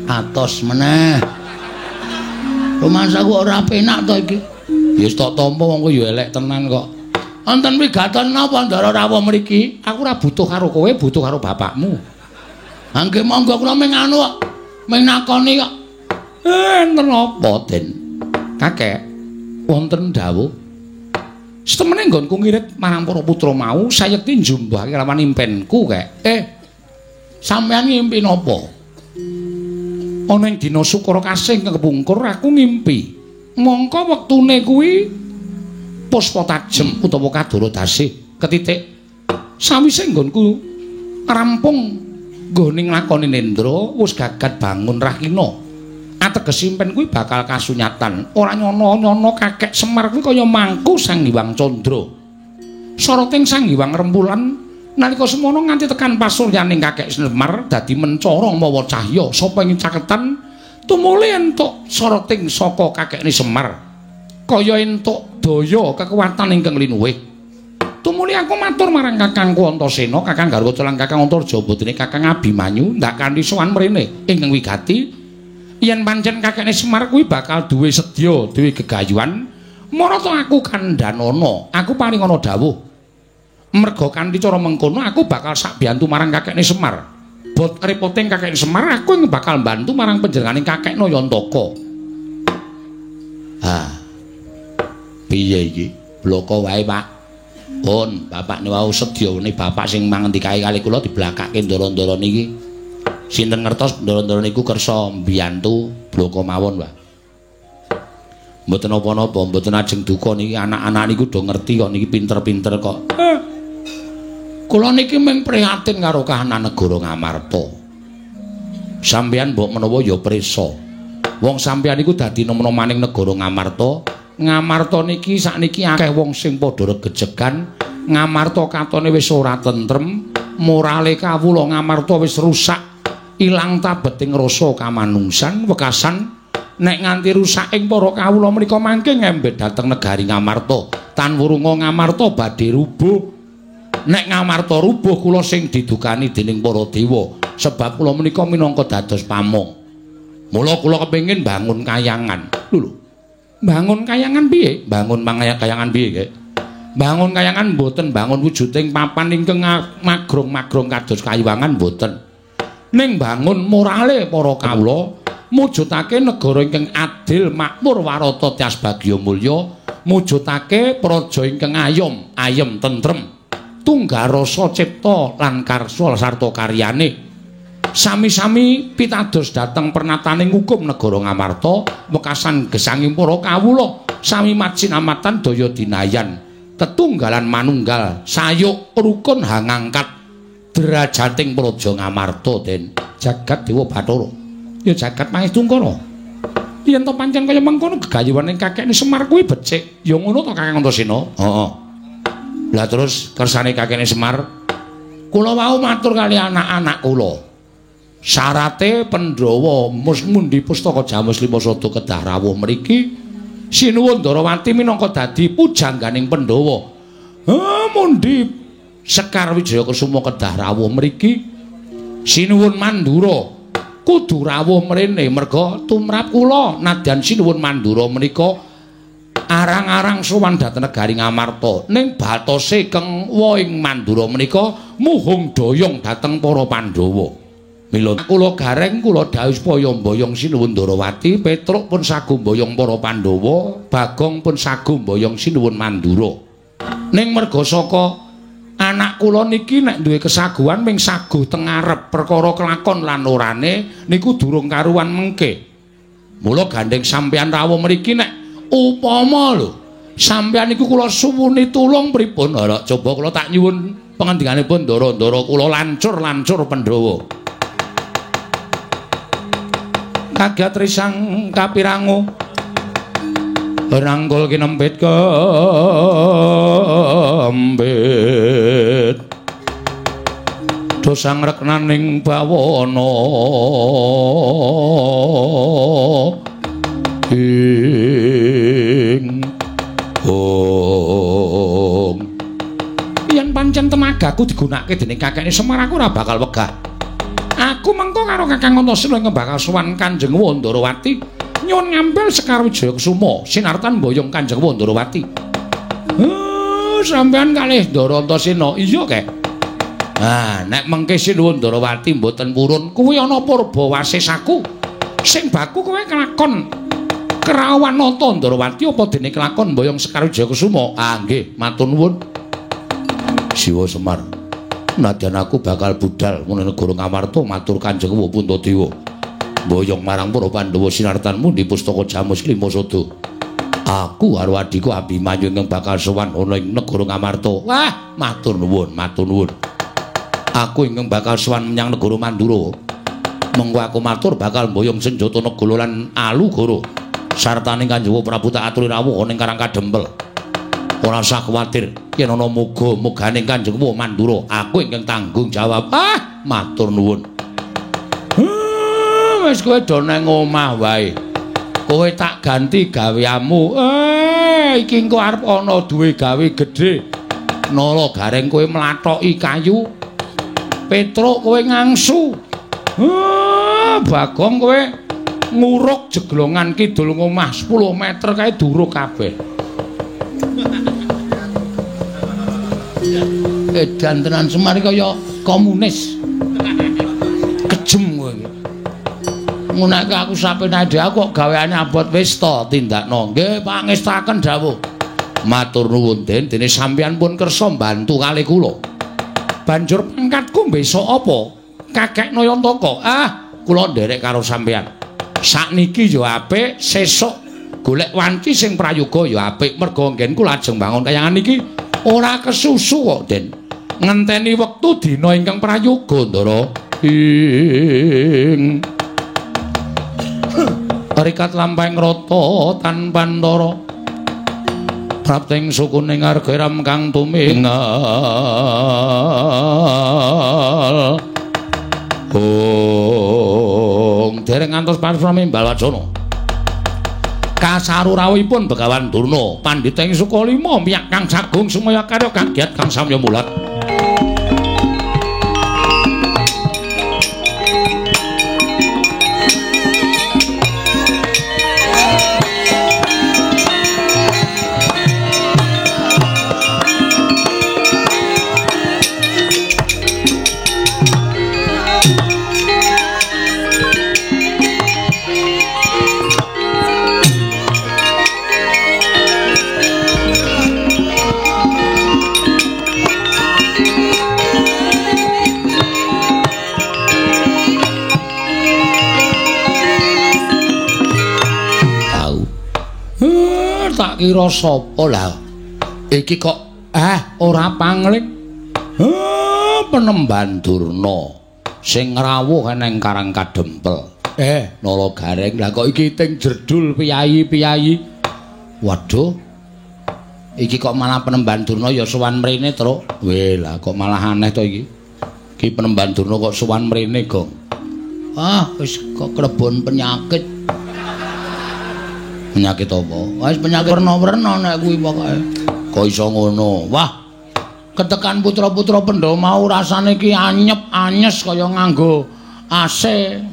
S4: Atos meneh. Rumangsaku ora penak to iki. Ya wis tak tampa wong kowe ya elek tenan kok. Wonten wigaton napa Ndara rawuh mriki? Aku ora butuh karo kowe, butuh karo bapakmu. Ha nggih monggo kula ming anu kok. Ming nakoni kok. Enten apa, Den? Kakek, wonten dawuh. Setemene nggonku ngirit marang para putra mau, sayekti njumbahake lawan impenku, Kek. Sampeyan ngimpi napa? Ana ing dina Sukara kasih kepungkur aku ngimpi. Mongko wektune kuwi puspa tajem utawa kadara dasih ketitik. Sawise nggonku rampung nggone nglakoni nendra, wis gagat bangun rahina. Ateges impen kuwi bakal kasunyatan. Ora nyono-nyono kakek Semar kuwi kaya mangku Sang Hyang Candra. Soroting Sang Hyang Rembulan nalika semono nganti tekan pasuryaning kakek Semar dadi mencara mawa cahya sapa ing caketan tumuli entuk soroting saka kakekne Semar. Kaya entuk daya kekuatan ingkang linuwih. Tumuli aku matur marang kakangku Antasena, Kakang Garwaca lan Kakang Antarja putrine Kakang Abimanyu ndak kanthi sowan mrene ingkang wigati. Yen pancen kakekne Semar kuwi bakal duwe sedya, duwe gegayuhan, marata aku kandhanana, aku paring ana dawuh. Merga kanthi cara mengkono aku bakal sakbiyantu marang kakekne Semar. Bot repoting kakekne Semar, aku ing bakal mbantu marang panjenengane kakek Nayantaka. Ha. Piye iki? Bloko wae, Pak. Pun, bapakne wau sedyane bapak sing mangendikae kali kula diblakake ndara-ndara niki. Sinten ngertos ndara-ndara niku kersa mbiyantu bloko mawon, Pak. Mboten napa-napa, mboten ajeng duka niki anak-anak niku do ngerti kok niki pinter-pinter kok. Kula niki mung prihatin karo kahanan negara Ngamarta. Sampeyan mbok menawa ya prisa. Wong sampeyan niku dadi nom-nomaning negara Ngamarta. Ngamarta niki sakniki akeh wong sing padha regejegan. Ngamarta katone wis ora tentrem, morale kawula Ngamarta wis rusak. Ilang tabeting rasa kamanungsan wekasan nek nganti rusak ing para kawula menika mangke ngembet dhateng negari Ngamarta. Tan wurunga Ngamarta badhe rubuh. Nek Ngamarta rubuh kula sing didukani dening para dewa, sebab kula menika minangka dados pamong. Mula kula kepengin bangun kayangan. Lho, bangun kayangan piye? Bangun kayangan piye, Kek? Bangun kayangan mboten bangun wujuding papan ingkang magrong-magrong kados kayuwangan mboten. Ning bangun morale para kawula, mujudake negara ingkang adil, makmur, warata, tias bagya mulya, mujudake praja ingkang ayom, ayem tentrem, tunggal rasa cipta lan karsa sarta karyane. Sami-sami pitados dhateng pernataning hukum negara Ngamarta, wekasan gesanging para kawula, sami macinamatan daya dinayan, tetunggalan manunggal, sayuk rukun hangangkat derajating praja Ngamarta. Den jagat Dewa Bathara ya jagat Mahestungkara. Yen to pancen kaya mengkono gegayuhane kakekne Semar kuwi becik, ya ngono to Kakang Antasena? Heeh. Lah terus kersane kakekne Semar, kula wau matur kali anak-anak kula. Syarate Pandhawa mundi pustaka Jamus Lima Sada kedah rawuh mriki. Sinuwun Ndarawati minangka dadi pujangganing Pandhawa. Mundi Sekar Wijaya Kusuma kedah rawuh mriki. Sinuwun Mandura kudu rawuh mrene merga tumrap kula nadyan Sinuwun Mandura menika arang-arang sowan dhateng negari Ngamarta. Ning batose keng woing Mandura menika muhung doyong dhateng para Pandhawa. Mila kula gareng kula dawuh supaya mboyong Sinuwun Ndarawati, Petruk pun sagu mboyong para Pandhawa, Bagong pun sagu mboyong Sinuwun Mandura. Ning merga saka anak kula niki nek duwe kesaguhan ming saguh teng ngarep perkara kelakon lan orane niku durung karuan mengke. Mula gandeng sampeyan rawuh mriki nek upama lho sampeyan niku kula suwuni tulung pripun? Ora coba kula tak nyuwun pangandikanipun ndara-ndara kula lancur-lancur Pandhawa. Kagat risang kapirangu.
S1: Rangkul kinempit kempit dosa ngreknaning bawana ing ong. Yen pancen tenagaku digunakake dening kakekne Semar, aku ora bakal wegah. Aku mengko karo Kakang Antasena ingkang bakal sowan Kanjeng Wandarawati nyuwun ngambil Sekar Wijaya Kusuma sinartan mboyong Kanjeng Wandarawati. Sampeyan kalih Ndara Antasena. Iya, Kek. Ah, nek mengke Sinuwun Ndarawati mboten purun, kuwi ana purba wasesaku. Sing baku kowe kelakon kerawan nata Ndarawati apa dene kelakon mboyong Sekar Wijaya Kusuma? Ah, nggih, matur nuwun. Siwa Semar, nadyan aku bakal budal menawa negara Ngamarta matur Kanjeng Puntadewa. Mboyong marang para Pandhawa sinartan mundi pustaka Jamus Lima Sada. Aku karo adhiku Abimanyu ingkang bakal sowan ana ing negara Ngamarta. Wah, matur nuwun, matur nuwun. Aku ingkang bakal sowan menyang negara Mandura. Mengko aku matur bakal mboyong senjata Negala lan Alugoro. Sartane Kanjeng Prabu tak aturi rawuh ana ing Karang Kadempel. Ora usah kuwatir yen ana muga-mugane Kanjeng Mandura, aku ingkang tanggung jawab. Ah, matur nuwun. Wis kowe do nang omah wae. Kowe tak ganti gaweanmu. Iki engko arep ana duwe gawe gedhe. Nala Gareng kowe mlathoki kayu. Petruk kowe ngangsu. Bagong kowe nguruk jeglongan kidul omah 10 meter kae duruk kabeh. Edan tenan Semar kaya komunis. Kejem kowe iki. Ngunake aku sapenake dhewe aku kok gaweane abot wis to tindakno. Nggih, pangestaken dawuh. Matur nuwun Den, dene sampeyan pun kersa mbantu kalih kula. Banjur pangkatku besok apa? Kakek Nayantaka. Ah, kula nderek karo sampeyan. Sakniki ya apik, sesuk golek wanci sing prayoga ya apik. Merga nggen kula ajeng bangun kayangan iki ora kesusu kok, Den. Ngenteni wektu dina ingkang prayoga, Ndara. Ing rikat lampahing rata tanpa antara prapting sukuning arga kang tumingal. Ong dereng ngantos parasrami Balwacana. Kasaru rawuhipun Begawan Durna, pandhita ing Sukalima miyak kang sagung sumaya karya kagiat kang samya mulat. Kira sapa lah iki kok ora pangling. Penemban Durna sing ngrawuh nang Karang Kadempel. Nala Gareng, lah kok iki ting jerdul piyayi-piyayi. Waduh, iki kok malah penemban Durna ya sowan mrene, Truk. Weh, lah kok malah aneh to iki. Iki penemban Durna kok sowan mrene, Gong. Ah, wis kok klebon penyakit. Penyakit apa? Wis penyakit werna-werna nek kuwi pokoke. Kok iso ngono? Wah, ketekan putra-putra Pandhawa mau rasane iki anyep-anyes kaya nganggo AC.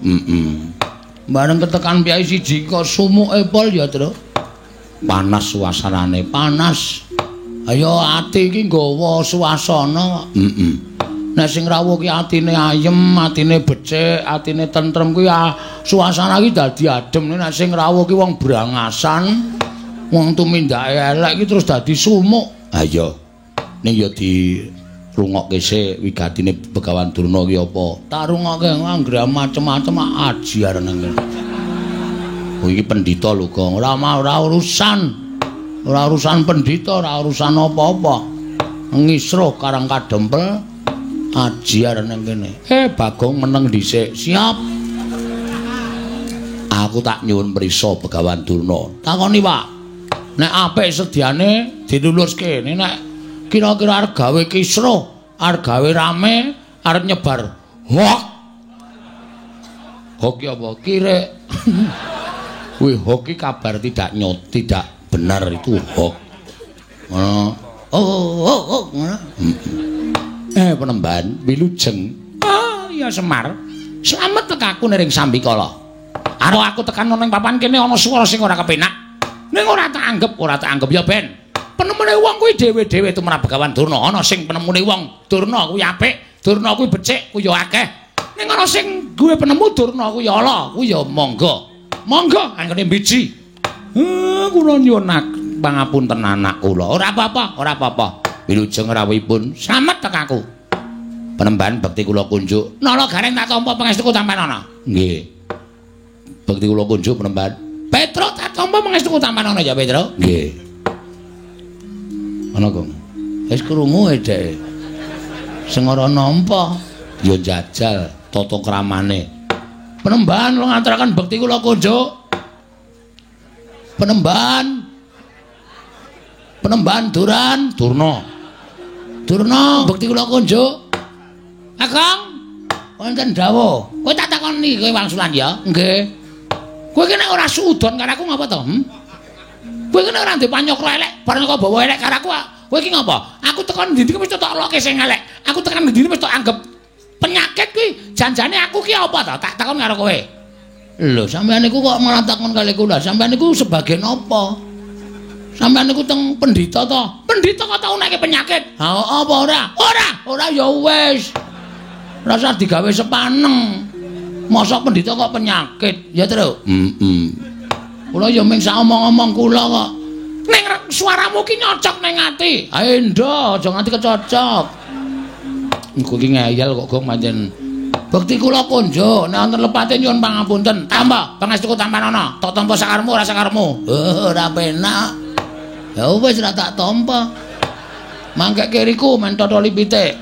S1: Heeh. Bareng ketekan piyai siji kok sumuke pol ya, Truk. Panas suasanane, panas. Ayo ati iki nggawa suasana. Heeh. Nek sing rawuh ki atine ayem, atine becik, atine tentrem kuwi suasana iki dadi adem. Nek sing rawuh ki wong brangasan, wong tumindake elek iki terus dadi sumuk. Ha iya. Ning ya dirungokke sik wigatine Begawan Durna ki apa? Tak rungokke anggere macem-macem ajiar nang kene. Oh iki pendhita lho, Gong. Ora ora urusan. Ora urusan pendhita, ora urusan apa-apa. Ngisruh Karang Kadempel ajiar nang kene. Bagong meneng dhisik. Siap. Aku tak nyuwun prisa Begawan Durna. Takoni, Pak. Nek apik sediane diluluske. Nek kira-kira arep gawe kisruh, arep gawe rame, arep nyebar hoak. Hoki apa? Kirek. Kuwi hoki kabar tidak nyot, tidak benar itu hoak. Ngono. Oh, ngono. Penemban wilujeng. Oh, ya Semar. Slamet tekaku niring sambikala. Arep aku tekan nang papan kene ana swara sing ora kepenak. Ning ora tak anggep ya ben. Penemune wong kuwi dhewe-dhewe tumrap Begawan Durna. Ana sing penemune wong Durna kuwi apik, Durna kuwi becik, kuwi ya akeh. Ning ana sing duwe penemu Durna kuwi ala, kuwi ya monggo. Monggo anggone mbiji. Kula nyuwun pangapunten anak kula. Ora apa-apa, ora apa-apa. Wilujeng rawuhipun slamet tekaku. Penemban bekti kula kunjuk. Nala gareng tak tampa pangestuku tampanana. Nggih. Bekti kula kunjuk penemban. Petro tak tampa pangestuku tampanana ya Petro. Nggih. Ana kok. Wis krungu e dhek. Sing ora nampa ya jajal tata kramane. Penemban kula ngaturaken bekti kula kunjuk. Penemban. Penemban Duran, Durna. Durna bekti kula kunjuk. Kakang, wonten dawuh. Kowe tak takoni kowe wangsulan ya? Nggih. Kowe iki nek ora suudon karo aku ngapa to? Kowe iki nek ora ndek panyokra elek, bareng kok bawa elek karo aku, kowe iki ngapa? Aku tekan ndi-ndi wis tok loke sing elek. Aku tekan ndi-ndi wis tok anggap penyakit kuwi. Janjane aku ki apa to? Tak takon karo kowe. Lho, sampeyan niku kok malah takon kali kula. Sampeyan niku sebagai napa? Sampeyan niku teng pendhita to? Pendhita kok tau nekke penyakit? Ha apa ora? Ora, ora ya wis. Rasa digawe sepaneng. Masa pendhita kok penyakit? Ya, Tru. Heeh. Kula ya mung sak omong-omong kula kok. Ning suaramu ki nyocok ning ati. Ae ndo, aja nganti kecocok. Engko ki ngeyel kok gong pancen. Bekti kula kunjuk, nek wonten lepate nyuwun pangapunten. Tambah pangestuku tampanana. Tak tampa sakarmu ora sakarmu. Ora penak. Ya wis ora tak tampa. Mangke kiriku men totoli pitik.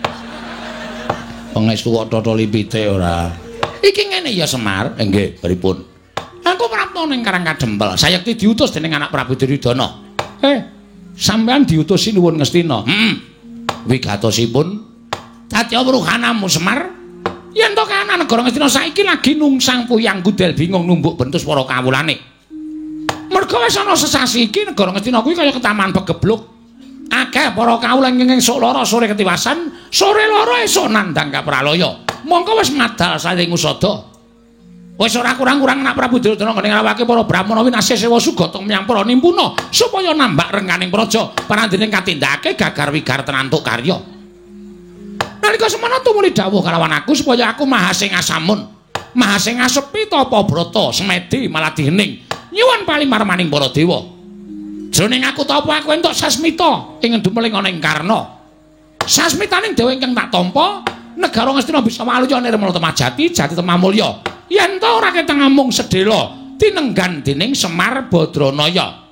S1: Pangestu kok totoli pitik ora. Iki ngene ya Semar. Nggih, pripun? Aku prapta ning Karang Kadempel. Sayekti diutus dening anak Prabu Duryudana. Sampean diutus sinuwun Ngastina. Heeh. Wigatosipun Satya Wruhanamu Semar. Yen to kahanan negara Ngastina saiki lagi nungsang puyang gudel bingung numbuk bentus para kawulane. Merga wis ana sesasi iki negara Ngastina kuwi kaya ketaman pegebluk. Akeh para kawula ingkang esuk lara sore ketiwasan, sore lara esuk nandhang kapralaya. Mongko wis madal saling usada. Wis ora kurang-kurang anak Prabu Duryudana nggone ngrawake para brahmana winasih sewa sugata menyang para nimpuna supaya nambak rengganing praja parandene katindakake gagar wigar tenantuk karya. Nalika semana tumuli dawuh kalawan aku supaya aku maha sing asamun, maha sing asepi tapa brata semedi maladih hening nyuwun palimarmaning para dewa. Jroning aku tapa aku entuk sasmita ing dumeling ana ing Karna. Sasmitaning dewa ingkang tak tampa, negara Ngastina bisa waluya nirmala temajati, jati temamulya. Yen ta ora ketang amung sedhela tinenggan dening Semar Badranaya.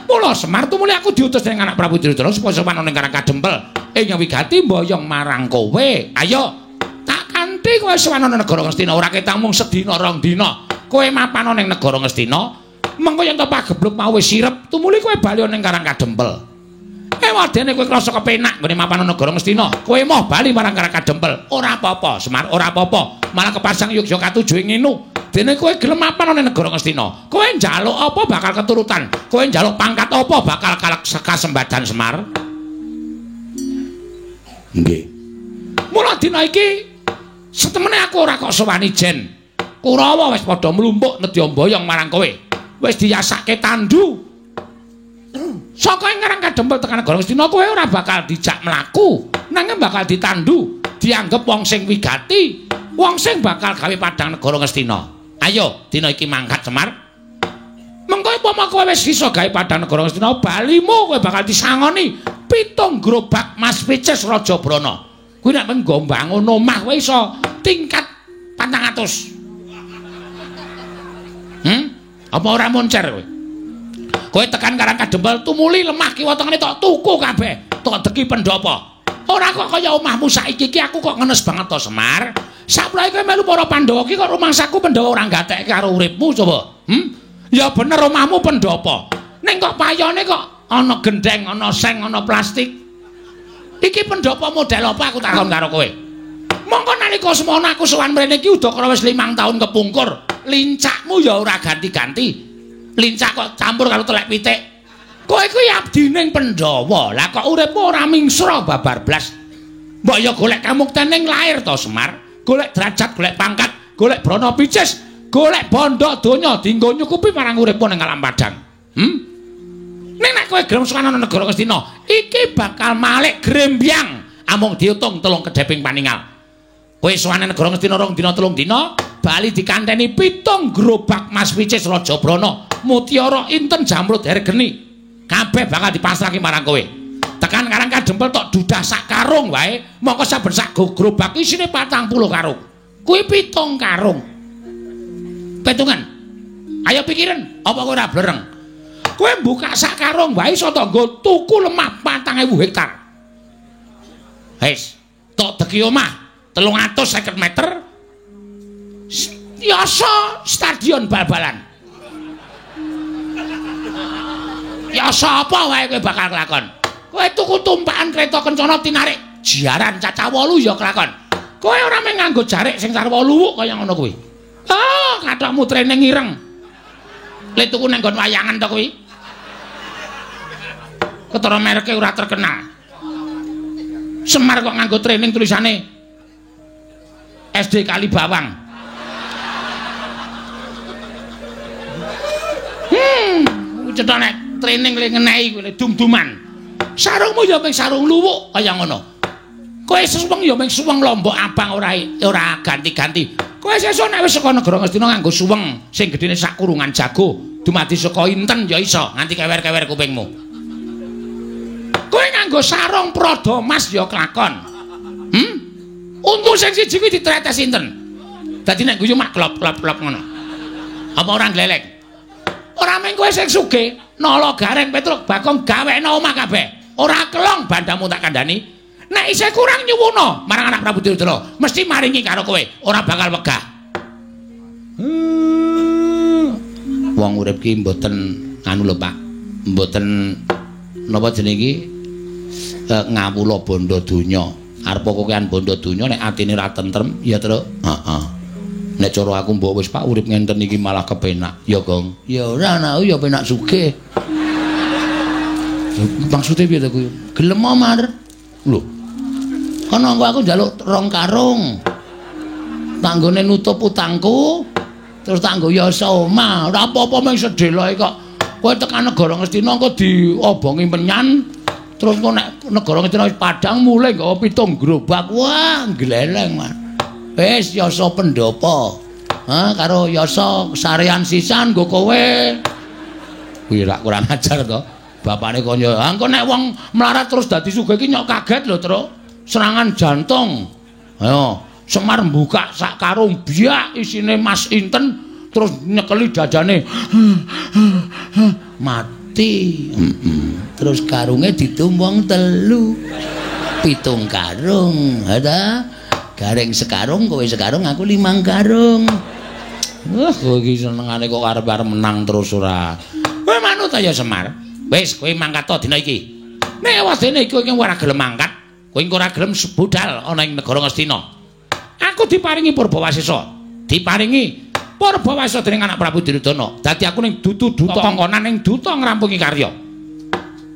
S1: Mula Semar tumuli aku diutus dening anak Prabu Duryudana supaya sowan ana ing Karang Kadempel ing wigati mboyong marang kowe. Ayo, tak kanthi kowe sowan ana negara Ngastina ora ketang mung sedina rong dina. Kowe mapan ana ing negara Ngastina. Mengko yen to pagebluk mau wis sirep, tumuli kowe bali ning Karang Kadempel. Ewadene kowe krasa kepenak nggone mapan negara Ngastina, kowe moh bali marang Karang Kadempel. Ora apa-apa, Semar, ora apa-apa. Malah kepasang yogya katujuh nginu. Dene kowe gelem mapan ning negara Ngastina, kowe njaluk apa bakal keturutan. Kowe njaluk pangkat apa bakal kasembadan Semar. Nggih. Mula dina iki setemene aku ora kok sowani jen. Kurawa wis padha mlumpuk nedya mboyong marang kowe. Wis diyasake tandu. Saka ing Karang Kadempel tekan negara Ngastina kowe ora bakal dijak mlaku, nanging bakal ditandu, dianggep wong sing wigati, wong sing bakal gawe padhang negara Ngastina. Ayo, dina iki mangkat Semar. Mengko upama kowe wis iso gawe padhang negara Ngastina, balimu kowe bakal disangoni 7 gerobak Mas Picis Raja Brana. Kuwi nek menggo mbangun omah kowe iso tingkat 400. Apa ora moncer kowe? Kowe tekan Karang Kadempel tumuli lemah kiwa tengene tok tuku kabeh, tok deki pendhapa. Ora kok kaya omahmu saiki iki aku kok ngenes banget to Semar. Saplae kowe melu para Pandhawa iki kok rumangsaku Pandhawa ora gatekke karo uripmu coba. Ya bener omahmu pendhapa. Ning kok payone kok ana gendeng, ana seng, ana plastik. Iki pendopo model apa aku takon karo kowe? Mongko nalika semono aku sowan mrene iki udakara wis 5 tahun kepungkur. Lincakmu ya ora ganti-ganti. Lincak kok campur karo telek pitik. Kowe kuwi abdining Pandhawa. Lah kok uripmu ora mingsra babar blas. Mbok ya golek kamukten ning lair to Semar. Golek derajat, golek pangkat, golek brana picis, golek bondo donya dienggo nyukupi marang uripmu ning alam padang. Ning nek kowe gelem sowan ana negara Ngastina, iki bakal malik grembyang amung diutung telung kedheping paningal. Kowe sowan negara Ngastina 2 dina 3 dina, bali dikanteni 7 gerobak Mas Picis Raja Brana, mutiara inten jamrud hergeni. Kabeh bakal dipasrahke marang kowe. Tekan Karang Kadempel tok dudah sak karung wae, mongko saben sak gerobak isine 40 karung. Kuwi 7 karung. Petungan. Ayo pikiran, apa kowe ora blereng? Kowe buka sak karung wae iso to nggo tuku lemah 4.000 hektar. Wis, tok deki omah 350 meter. Yasa stadion bal-balan. Yasa apa wae kowe bakal kelakon? Kowe tuku tumpakan kereta kencana tinarik jaran cacah 8 ya kelakon. Kowe ora mung nganggo jarik sing sarwa luwuk kaya ngono kuwi. Ah, kathokmu training ireng. Le tuku nang nggon wayangan to kuwi. Ketara mereke ora terkenal. Semar kok nganggo training tulisane SD Kalibawang. Cetha nek training le ngenehi kuwi dum-duman. Sarungmu ya mung sarung luwuk kaya ngono. Kowe suweng ya mung suweng lombok abang ora ganti-ganti. Kowe sesuk nek wis saka negara Ngastina nganggo suweng sing gedene sak kurungan jago, dumadi saka inten ya iso nganti kewer-kewer kupingmu. Kowe nganggo sarung prada mas ya kelakon. Untu sing siji kuwi ditretes inten. Dadi nek guyu mak klop-klop-klop ngono. Apa ora gleleng? Ora mung kowe sing sugih, nala gareng Petruk Bagong gawekno omah kabeh. Ora kelong bandamu tak kandhani. Nek isih kurang nyuwuna marang anak Prabu Duryudana, mesti maringi karo kowe, ora bakal wegah. Wong urip ki mboten anu lho Pak. Mboten napa jenenge iki ngawula bondo donya. Arep kokean bondo donya nek atine ora tentrem ya, Truk. Heeh. Nek cara aku mbok wis Pak urip ngenten iki malah kepenak. Ya, Gong. Ya ora anakku ya penak sugih. Maksude piye to kuwi? Gelem Mar. Lho. Kono engko aku njaluk 2 karung. Tanggone nutup utangku, terus tanggo yasa omah. Ora apa-apa mung sedheloke kok. Kowe tekan negara Ngastina engko diobongi menyan, terus engko nek negara Ngastina wis padhang mulih nggawa 7 gerobak. Wah, gleleng, Mas. Wis yasa pendopo. Ha, karo yasa sarean sisan nggo kowe. Kuwi rak kurang ajar to. Bapane kaya, engko nek wong melarat terus dadi sugih iki nyok kaget lho, Truk. Serangan jantung. Ayo, Semar mbuka sak karung biak isine mas inten terus nyekeli dadane. Mati. Terus karunge didum wong 3. 7 karung. Ha ta? Gareng sekarung, kowe sekarung, aku 5 karung. Wah, kowe iki senengane kok arep-arep menang terus ora. Kowe manut ya Semar. Wis, kowe mangkat to dina iki. Nek wadene iki kowe ora gelem mangkat, kowe ora gelem budal ana ing negara Ngastina. Aku diparingi Purbawasesa. Diparingi Purbawasesa dening anak Prabu Duryudana. Dadi aku ning dudu-duta kongkonan ning duta ngrampungi karya.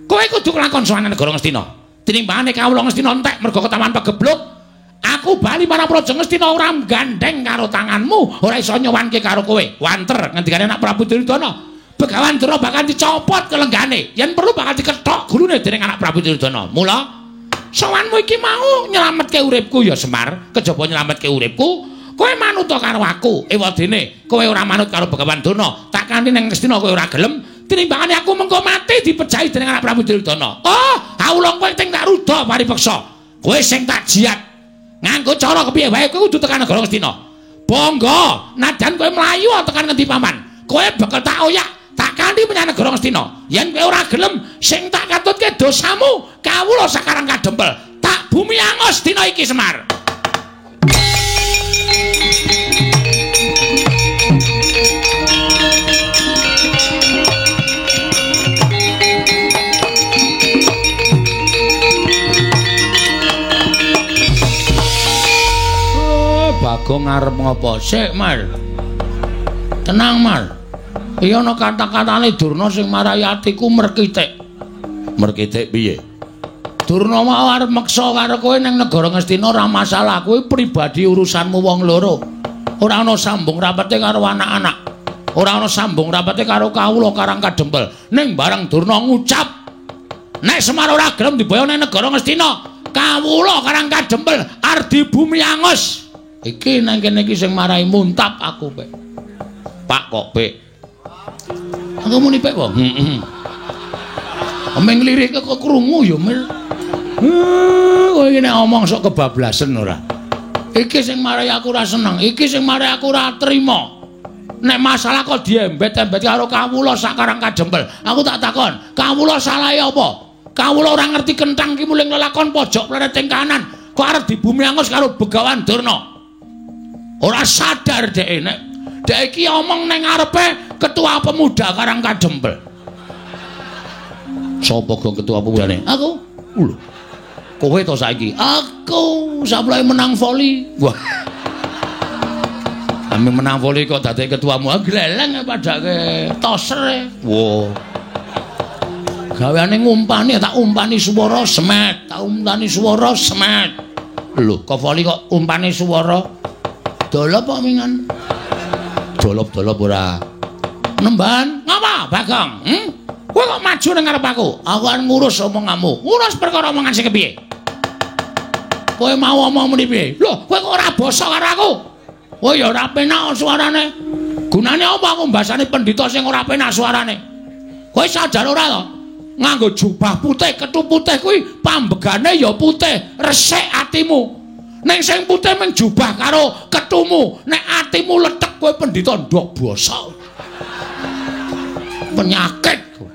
S1: Kowe kudu kelakon sowan negara Ngastina. Tinimbangane kawula Ngastina entek mergo ketawan pegebluk. Aku bali marang Praja Ngastina ora gandeng karo tanganmu, ora iso nyowanke karo kowe. Wanter ngendikane anak Prabu Duryudana. Begawan Durna bakal dicopot kelenggane, yen perlu bakal dikethok gulune dening anak Prabu Duryudana. Mula sowanmu iki mau nyelametke uripku ya Semar, kejaba nyelametke uripku, kowe manut karo aku. Ewadene kowe ora manut karo Begawan Durna, tak kanthi ning Ngastina kowe ora gelem, tinimbangane aku mengko mati dipejahi dening anak Prabu Duryudana. Oh, kawula kowe sing tak ruda paripeksa. Kowe sing tak jiat. Nganggo cara kepiye wae kowe kudu tekan negara Ngastina. Bangga, najan kowe mlayu tekan ngendi paman, kowe bakal tak oyak. Tak kanthi menyang negara Ngastina. Yen kowe ora gelem sing tak katutke dosamu, kawula sakarang kadempel. Tak bumi angus dina iki Semar. arep ngopo? Sik, Mar. Tenang, Mar. Iya ana kata-katane Durna sing marai atiku merkitik. Merkitik piye? Durna mau arep meksa karo kowe ning negara Ngastina ora masalah, kuwi pribadi urusanmu wong loro. Ora ana sambung rapete karo anak-anak. Ora ana sambung rapete karo kawula Karang Kadempel. Ning bareng Durna ngucap, nek Semar ora gelem diboyong ning negara Ngastina, kawula Karang Kadempel ardi bumi angus. Iki nang kene iki sing marai muntap aku, Pek. Pak kok, Pek? Aku muni Pek kok. Heeh. Omeng lirik kok krungu ya, Mil. Kowe iki nek omong sok kebablasen ora. Iki sing marai aku ora seneng, iki sing marai aku ora trima. Nek masalah kok diembet-embet karo kawula sak Karang Kadempel. Aku tak takon, kawula salahe apa? Kawula ora ngerti kenthang ki muling lelakon pojok plereting kanan, kok arep dibumi angus karo Begawan Durna. Ora sadar dhek nek dhek iki omong ning ngarepe ketua pemuda Karang Kadempel. Sapa gong ketua pemudane? Aku. Lho. Kowe to saiki? Aku saplai menang voli. Wah. Ame menang voli kok dadi ketuamu. Gleleng padake toser. Wah. Gaweane ngumpani, tak umpani swara semet, tak umpani swara semet. Lho, kok voli kok umpani swara? Dolop kok mingan? Dolop-dolop ora. Nemban, ngapa, Bagong? Kowe kok maju ning ngarep aku? Aku arep ngurus omonganmu. Ngurus perkara omongan sing kepiye? Kowe mau omong muni piye? Lho, kowe kok ora basa karo aku? Kowe ya ora penak suarane. Gunane apa aku mbasani pendhita sing ora penak suarane? Kowe sadar ora to? Nganggo jubah putih, kethu putih kuwi pambegane ya putih, resik atimu. Ning sing putih mung jubah karo kethumu, nek atimu lethek kowe pendhita ndok basa. Penyakit kowe.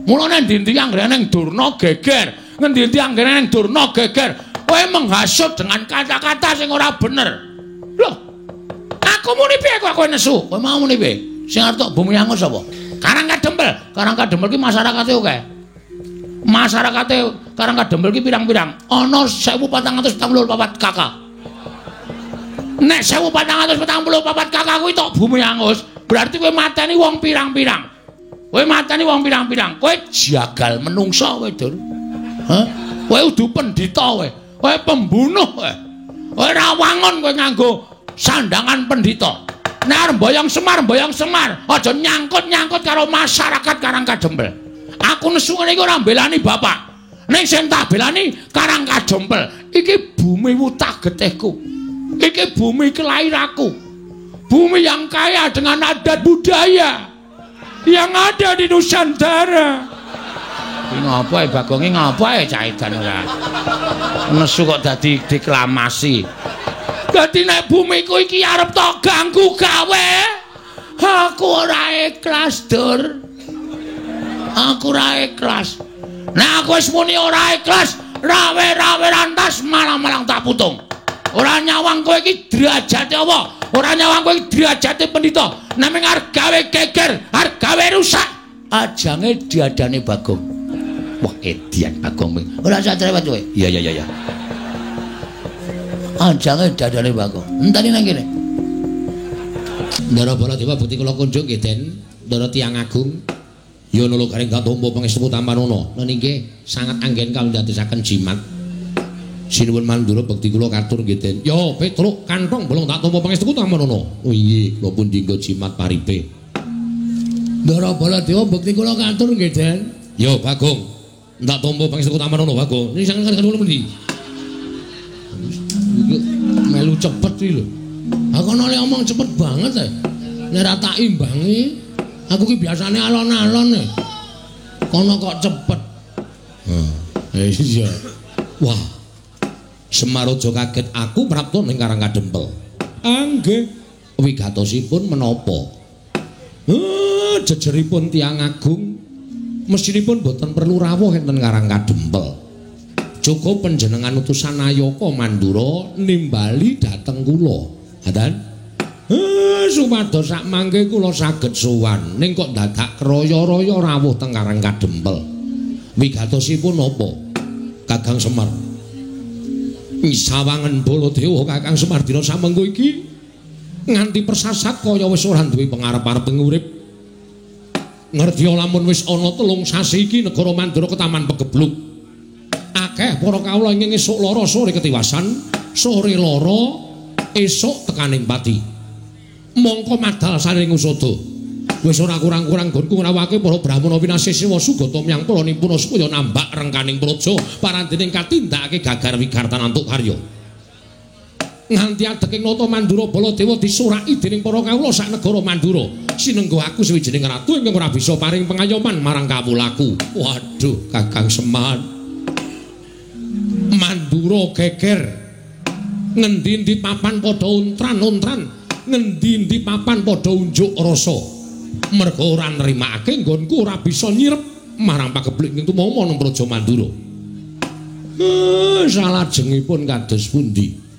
S1: Mulane endi-endi anggere ning Durna geger, ngendi-endi anggere ning Durna geger, kowe menghasut dengan kata-kata sing ora bener. Loh, aku muni piye kok kowe nesu? Kowe mau muni piye? Sing arep tok bumi angus apa? Karang Kadempel. Karang Kadempel ki masyarakate akeh. Masyarakate Karang Kadempel ki pirang-pirang. Ana 1444 KK. Nek 1444 KK kuwi tok bumi angus, berarti kowe mateni wong pirang-pirang. Kowe mateni wong pirang-pirang. Kowe jagal menungsa kowe, Dur. Hah? Kowe udu pendhita kowe. Kowe pembunuh kowe. Kowe ora wangun kowe nganggo sandangan pendhita. Nek arep mboyong Semar, mboyong Semar, aja nyangkut-nyangkut karo masyarakat Karang Kadempel. Aku nesu ngene iki ora mbelani bapak. Ning sing tak belani Karang Kadempel. Iki bumi wutah getihku. Iki bumi kelahiranku. Bumi yang kaya dengan adat budaya yang ada di Nusantara. Iki ngopo e Bagonge ngopo e cah edan ora. Nesu kok dadi deklamasi. Dadi nek bumiku iki arep tok ganggu gawe, aku ora ikhlas, Dur. Aku ora ikhlas. Nek aku wis muni ora ikhlas, rawe-rawe rantas malang-malang tak putung. Ora nyawang kowe iki derajate apa? Ora nyawang kowe iki derajate pendhita. Nek mung arep gawe geger, arep gawe rusak, ajange diadane Bagong. Wah, edian Bagong. Ora usah cerewet kowe. Iya iya iya. Ajange dadane Bagong. Enteni nang kene.
S4: Ndara Baladewa bukti kula kunjung nggih Den, Ndara Tiyang Agung. Ya nula garing katompa pangestu tampanana. Lan inggih sangat anggen kawindadosaken jimat. Sinuwun mandura bekti kula katur nggih Den. Ya Petruk kantong bolong tak tampa pangestu tampanana. Oh inggih, kula pun dinggo jimat paripe.
S1: Ndara Baladewa bekti kula katur nggih Den.
S4: Ya Bagong, tak tampa pangestu tampanana Bagong. Niki sanget kula pundi?
S1: Melu cepet iki lho. Aku ana omong cepet banget e. Nek ora tak imbangi, aku ki biasane alon-alon e. Kono kok cepet.
S4: Heh. Iya. Wah. Semar aja kaget aku prapta ning Karang Kadempel. Anggih. Wigatosipun menapa? Jejeripun Tiyang Agung mestinipun boten perlu rawuh enten Karang Kadempel. Cukup panjenengan utusan Nayaka Mandura nimbali dhateng kula. Ngaten? Supados sak mangke kula saged sowan. Ning kok dadak kraya-raya rawuh teng Karang Kadempel. Wigatosipun napa? Kakang Semar. Sawangen Baladewa Kakang Semar dina samengko iki
S1: Nganti persasat kaya wis ora duwe pengarep-arep urip. Ngerti lamun wis ana 3 sasi iki negara Mandura ketaman pegebluk. Akeh para kawula ingkang esuk lara sore ketiwasan, sore lara esuk tekaning pati. Mongko madal saring usada. Wis ora kurang-kurang nggonku ngrawake para brahmana winasih sewa sugata myang para nimpuna supaya nambak rengkaning praja parandening katindakake gagar wigartan antuk karya. Nganti adeking nata Mandura Baladewa disuraki dening para kawula sak negara Mandura. Sinenggo aku sawijining ratu ingkang ora bisa paring pengayoman marang kawulaku. Waduh, Kakang Semar. Mandura geger. Ngendi-endi papan padha untran-untran, ngendi-endi papan padha unjuk rasa. Merga ora nrimakake nggonku ora bisa nyirep marang pagebluk ing tumama nang Praja Mandura. Salajengipun kados pundi?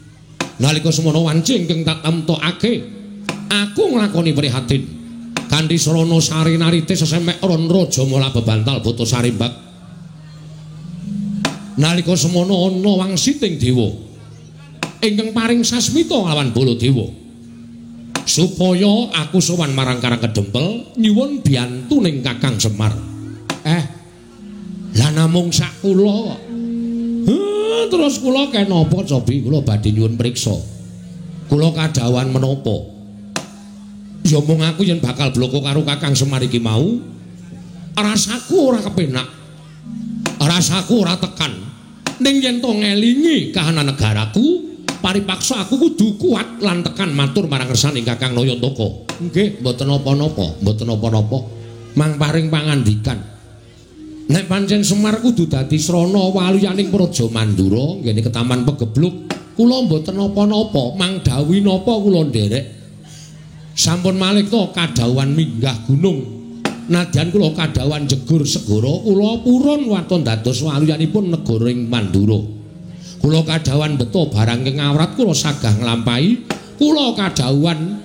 S1: Nalika semono wanci ingkang tak temtokake, aku nglakoni prihatin. Kanthi sarana sari narite sesemek ron raja mula bebantal buta sarimbak. Nalika semono ana wangsiting dewa ingkang paring sasmita lawan Baladewa supaya aku sowan marang Karang Kedempel nyuwun biyantuning Kakang Semar. Lah namung sak kula. Terus kula kenapa cobi kula badhe nyuwun priksa. Kula kadhawuhan menapa? Ya mung aku yen bakal bloko karo Kakang Semar iki mau, rasaku ora kepenak. Rasaku ora tekan. Ning yen to ngelingi kahanan negaraku, paripaksa aku kudu kuat lan tekan matur marang ngersaning Kakang Nayantaka. Nggih, mboten napa-napa, mboten napa-napa. Mang paring pangandikan. Nek pancen Semar kudu dadi srana waluyaning Praja Mandura nggene ketaman pegebluk, kula mboten napa-napa, mang dawuhi napa kula nderek. Sampun malih to kadhawuhan minggah gunung. Nadyan kula kadhawuhan jegur segara, kula purun waton dados waluyanipun negara ing Mandura. Kula kadhawuhan beto barang ing awrat kula sagah nglampahi, kula kadhawuhan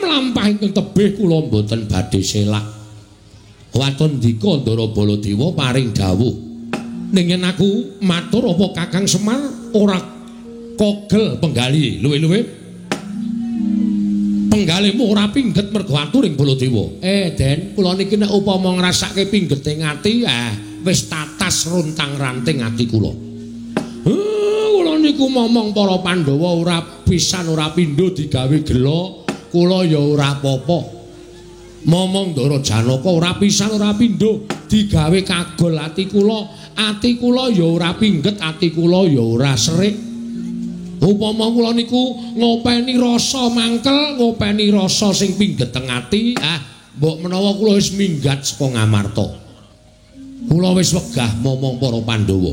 S1: mlampah ingkang tebih kula mboten badhe selak. Waton dika Ndara Baladewa paring dawuh. Ning yen aku matur apa Kakang Semar ora kogel penggali luwe-luwe. Penggalimu ora pingget mergo aturing Baladewa. Den, kula niki nek upama ngrasake pinggete ati, wis tatas runtang-ranting ati kula. Kula niku momong para Pandhawa ora pisan ora pindho digawe gela, kula ya ora apa-apa. Momong Ndara Janaka ora pisan ora pindho digawe kagol ati kula ya ora pingget, ati kula ya ora serik. Upama kula niku ngopeni rasa mangkel, ngopeni rasa sing pingget teng ati, mbok menawa kula wis minggat saka Ngamarta. Kula wis wegah momong para Pandhawa.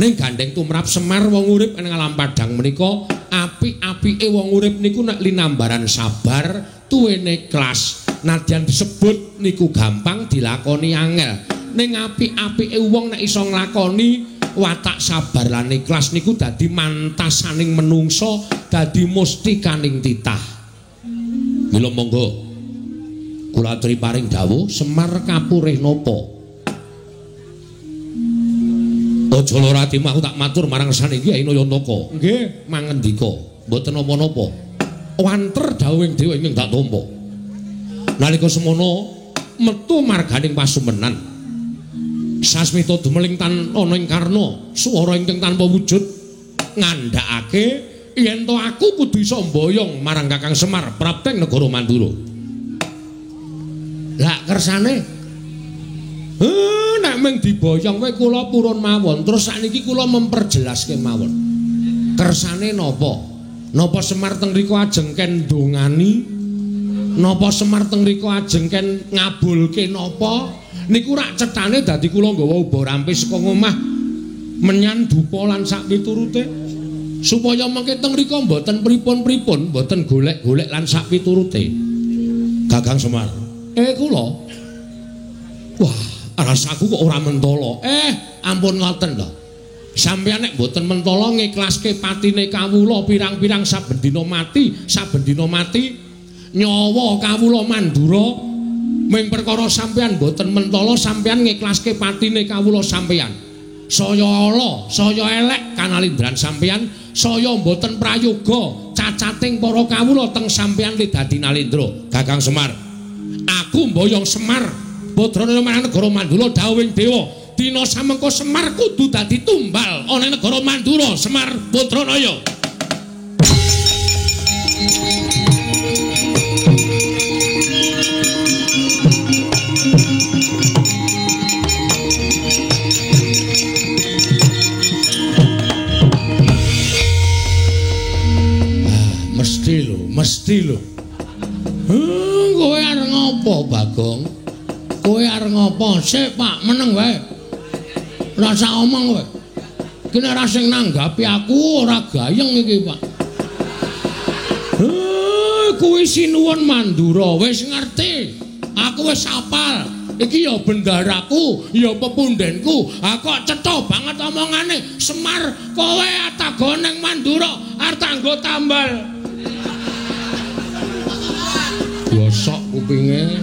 S1: Ning gandeng tumrap Semar wong urip ing alam padhang menika, apik-apike wong urip niku nek linambaran sabar, tuwene ikhlas. Nadyan disebut niku gampang dilakoni angel. Ning apik-apike wong nek iso nglakoni watak sabar lan ikhlas niku dadi mantasaning menungso, dadi mustikaning titah. Mila monggo kula aturi paring dawuh Semar kapurih napa? Aja lara atimu, aku tak matur marang ngersane Kyai Nayantaka. Nggih, mangendika, mboten napa-napa. Wanter dawuhing dewa ingkang tak tampa. Nalika semono metu marganing pasumenan. Sasmita dumeling tan ana ing karna, swara ingkang tanpa wujud ngandhakake yen to aku kudu iso mboyong marang Kakang Semar prapteng negara Mandura. Lah kersane nek mung diboyong wae kula purun mawon. Terus sakniki kula memperjelas kemawon. Kersane napa? Napa Semar teng mriku ajeng ken ndongani? Napa Semar teng mriku ajeng ken ngabulke napa? Niku rak cethane dadi kula nggawa uba rampe saka ngomah menyan dupa lan sak piturute supaya mengke teng mriku mboten pripun-pripun, mboten golek-golek lan sak piturute. Kakang Semar, kula. Wah, rasaku kok ora mentala. Ampun ngoten lho. Sampeyan nek mboten mentala ngiklaske patine kawula pirang-pirang saben dina mati, saben dina mati nyawa kawula Mandura. Ming perkara sampeyan mboten mentala sampeyan ngiklaske patine kawula sampeyan. Saya ala, saya elek kanalindran sampeyan, saya mboten prayoga Cacating para kawula teng sampeyan li dadi Nalendra. Kakang Semar, aku mboyong Semar Badranaya marang negara Mandura dawuhing dewa. Dina samengko Semar kudu dadi tumbal ana ing negara Mandura. Semar Badranaya. Mesti lho. Kowe arep ngopo, Bagong? Kowe arep ngopo? Sik, Pak, meneng wae. Rasa omong kowe. Iki nek ora sing nanggapi aku ora gayeng iki, Pak. Kuwi sinuwun Mandura, wis ngerti. Aku wis hafal. Iki ya bendaraku, ya pepundenku. Ha kok cetha banget omongane. Semar, kowe atago ning Mandura arep tanggo tambal. Gosok kupinge.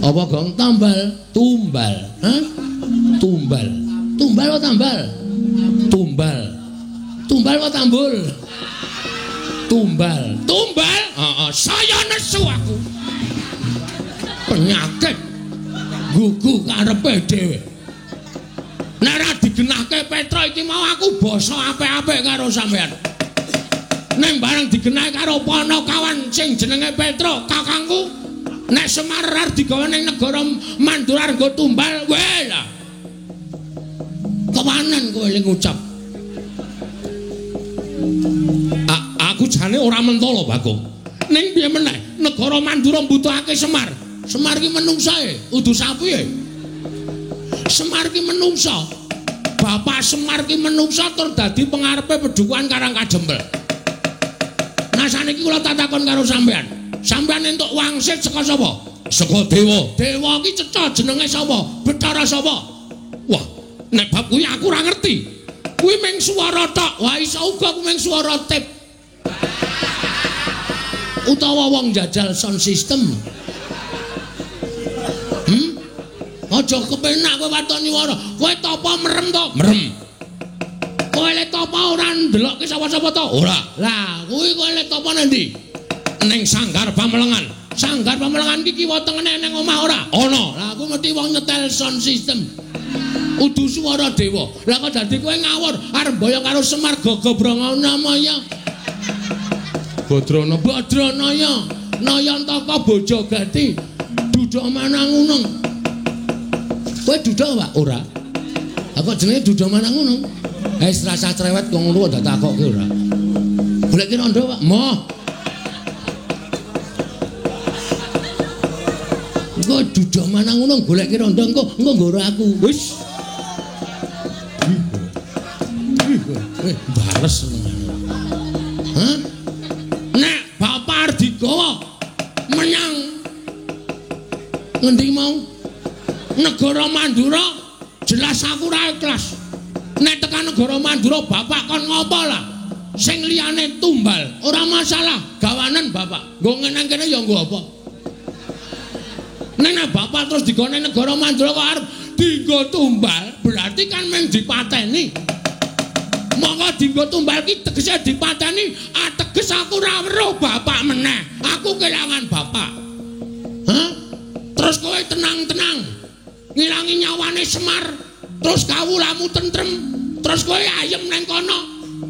S1: Apa gong tambal? Tumbal. Hah? Tumbal. Tumbal apa tambal? Tumbal. Tumbal apa tambul? Tumbal. Tumbal? Heeh, saya nesu aku. Penyakit gugu karepe dhewe. Nek ora digenahke Petra iki mau aku basa apik-apik karo sampean. Ning bareng digenahi karo Panakawan sing jenenge Petra, kakangku, nek Semar arep digawa ning negara Mandura nggo tumbal, weh lah. Kewanen kowe ling ngucap. Aku jane ora mentolo, Bagong. Ning piye meneh, negara Mandura mbutuhake Semar. Semar ki menungsae, udu sapi e. Semar ki menungsa. Bapak Semar ki menungsa tur dadi pengarepe pedukuhan Karang Kajempel. Nah saniki kula tatakon karo sampean. Sampean entuk wangsit saka sapa? Saka dewa. Dewa ki cetha jenenge sapa? Bathara sapa? Wah, nek bab kuwi aku ora ngerti. Kuwi mung swara tok. Wah, iso uga kuwi mung swara tip. Utawa wong jajal sound system. Aja kepenak kowe waton nyuwara. Kowe tapa merem to? Merem. Kowe le tapa ora ndelokke sapa-sapa to? Ora. Lah, kuwi kowe le tapa nang ndi? Ning Sanggar Pamelengan. Sanggar Pamelengan iki kiwa tengene ning omah ora? Ana. Lah, aku ngerti wong nyetel sound system. Udu swara dewa. Lah kok dadi kowe ngawur arep mboyong karo Semar Gagabranana maya. Badrana Badranaya Nayantaka Bojogati Duda Manangunung. Kowe duda, Pak? Ora. Lah kok jenenge Duda Manangunung? Wis rasa cerewet kok ngono ndak takokke ora. Goleki rondo, Pak. Moh. Engko duda Manangunung goleki rondo engko engko nggoro aku. Wis. Bales senengane. Hah? Nek bapak arep digawa menyang ngendi mau? Negara Mandura, jelas aku ora ikhlas. Nek tekan negara Mandura bapak kon ngopo lah? Sing liyane tumbal, ora masalah, gawanen bapak. Nggo ngenang kene ya nggo apa? Nek bapak terus digone negara Mandura kok arep dienggo tumbal, berarti kan mung dipateni. Monggo dienggo tumbal ki tegese dipateni, ateges aku ora weruh bapak meneh. Aku kelangan bapak. Hah? Terus kowe tenang-tenang ngilangi nyawane Semar, terus kawulamu tentrem, terus kowe ayem nang kono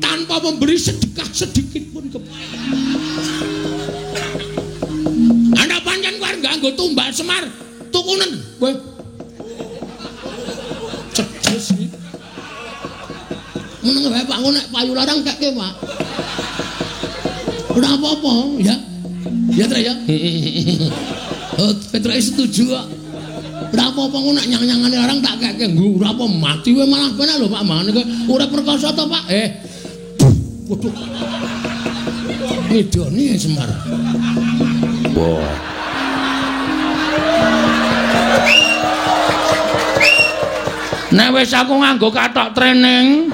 S1: tanpa memberi sedekah sedikit pun ke. Ana pancen kowe nganggo tumbal Semar, tukunen kowe. Cedes iki. Meneng wae Pak, nek payu larang keke, Pak. Ora apa-apa, ya. Ya, Tre ya. Oh, Petra setuju kok. Ora apa-apa ngono nek nyang-nyangane larang tak keke. Nggo ora apa mati wae malah penak lho Pak mangane kowe ora perkasa to, Pak. Waduh. Ngidoni Semar.
S4: Wah.
S1: Nek wis aku nganggo kathok training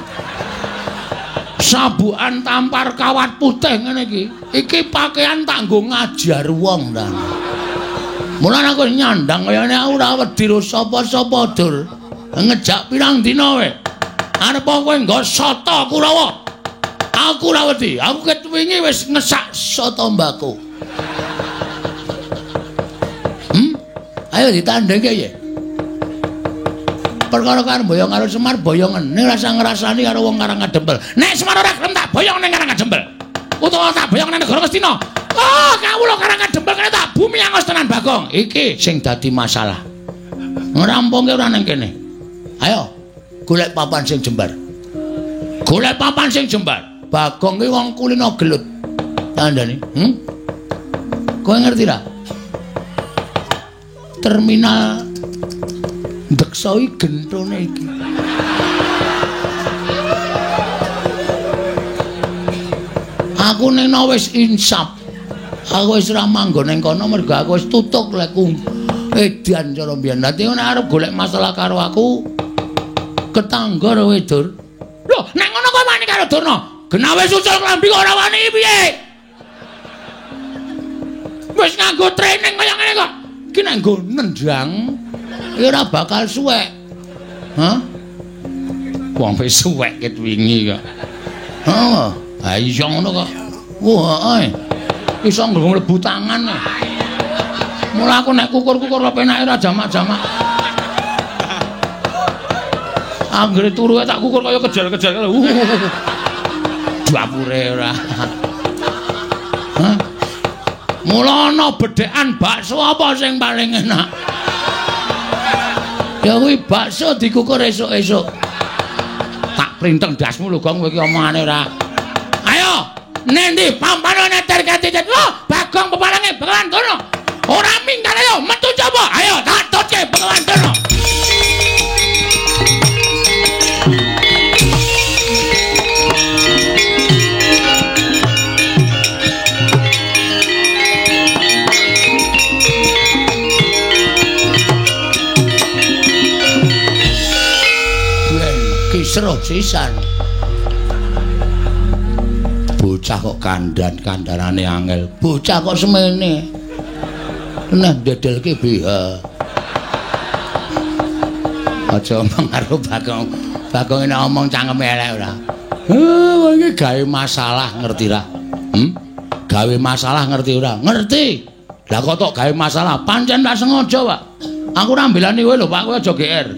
S1: sabukan tampar kawat putih ngene iki. Iki pakaian tak nggo ngajar wong ta. Mulane aku nyandang kayane aku ora wedi ro sapa-sapa dur. Ngejak pirang dina we. Arep kowe nggo sata Kurawa. Aku ora wedi. Aku ket wingi wis ngesak soto mbako. Ayo ditandhengke ya. Perkara karo boyong karo Semar boyongen. Ning rasa ngrasani karo wong Karang Kadempel. Nek Semar ora gelem tak boyong ning Karang Kadempel. Utawa tak boyong ning negara Ngastina. Oh, kawula Karang Kadempel kene tak bumi angos tenan Bagong. Iki sing dadi masalah. Ngrampungke ora ning kene. Ayo, golek papan sing jembar. Golek papan sing jembar. Bagong ki wong kulino gelut. Tandane, Kowe ngerti ra? Terminal Ndeksa iki gentone iki. Aku ning wis insaf. Aku wis ora manggon ning kono mergo aku wis tutuk leku edan cara mbiyen. Dadi nek arep golek masalah karo aku ketangga kowe, Dur. Lho, nek ngono kowe wani karo Durna. Genah wis ucul klambi kok ora wani piye? Wis nganggo training kaya ngene kok. Iki nek nggo nendang iki ora bakal suwek. Hah? Wong wis suwek ket wingi kok. Heeh. Ha iya ngono kok. Wah, heeh. Iso mlebu tangan. Mula aku nek kukur-kukur penake ora jamak-jamak. Anggere turu tak kukur kaya kejar-kejar. Dapure ora. Hah? Mula ana bedhekan bakso apa sing paling enak? Ya kuwi bakso dikukur esuk-esuk. Tak printeng ndasmu lho, Gong, kowe iki omongane ora. Ayo, nendi pampane neter ketitet. Wah, Bagong pepalange Begawan Durna. Ora minggat ayo metu coba. Ayo tak tutke Begawan Durna. Kisruh sisan. Bocah kok kandan-kandanane angel. Bocah kok semene. Nah ndedelke BH. Aja omong karo Bagong. Bagong nek omong cangkeme elek ora. Heh, iki gawe masalah ngerti ra? Gawe masalah ngerti ora? Ngerti. Lah kok tok gawe masalah? Pancen tak sengaja, Pak. Aku ora mbelani kowe lho, Pak. Kowe aja GR.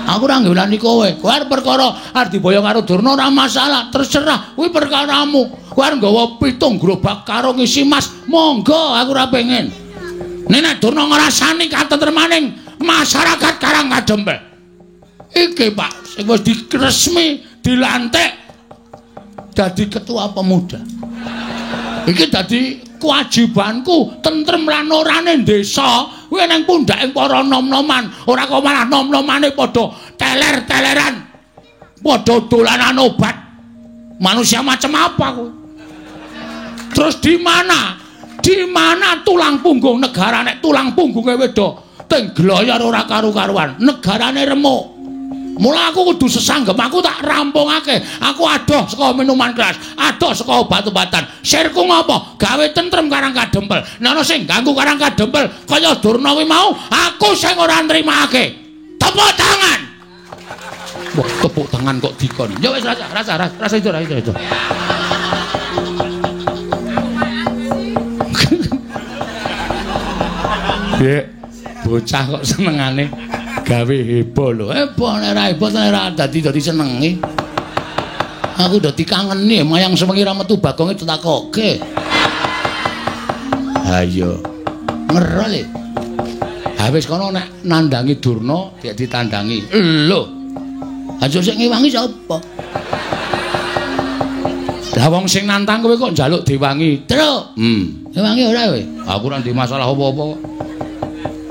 S1: Aku ora ngelani kowe. Kowe arep perkara arep diboyong karo Durna ora masalah, terserah. Kuwi perkaramu. Kowe arep nggawa 7 gerobak karo ngisi mas, monggo aku ora pengen. Nek Durna ngrasani katentremaning masyarakat Karang Kadempel. Iki Pak, sing wis diresmi dilantik dadi ketua pemuda. Iki dadi kewajibanku tentrem lan orane desa kuwi nang pundhake para nom-noman, ora kok malah nom-nomane padha teler-teleran, padha dolanan obat. Manusia macam apa kuwi? Terus di mana? Di mana tulang punggung negara nek tulang punggunge wedo teng gloyor ora karu-karuan, negarane remuk. Mula aku kudu sesanggem, aku tak rampungake. Aku adoh saka minuman keras, adoh saka obat-obatan. Sirku ngopo? Gawe tentrem Karang Kadempel. Nek ana sing ganggu Karang Kadempel kaya Durna kuwi mau, aku sing ora nrimake. Tepuk tangan. Wah, tepuk tangan kok dikon. Ya wis rasa, rasa, rasa itu, rasa itu. Dek, bocah kok senengane gawe heboh lho. Heboh nek ora heboh nek ora dadi senenge. Aku dadi kangeni mayang sewengi ra metu Bagonge ditakoke. Ha iya. Ngero le. Ha wis kono nek nandangi Durna dik ditandangi. Lho. Aja sing ngewangi sapa? Lah wong sing nantang kowe kok njaluk diwangi. Truk. Ngewangi ora kowe? Aku ora ndek masalah apa-apa kok.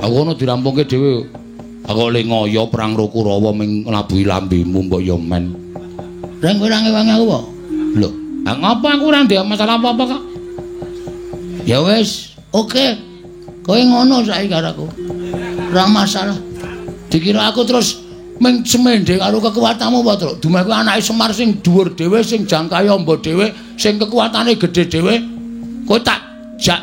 S1: Aku ono dirampungke dhewe. Aku le ngoyo perang karo Kurawa ming nglabuhi lambemu mbok yo men. Reng kowe ora ngewangi aku apa? Lho, ha ngopo aku ora ndek masalah apa-apa kok. Ya wis, oke. Kowe ngono saiki karo aku. Ora masalah. Dikira aku terus ming semende karo kekuatanmu apa, Truk? Dumeh kuwi anake Semar sing dhuwur dhewe, sing jangkahe amba dhewe, sing kekuatane gedhe dhewe. Kowe tak jak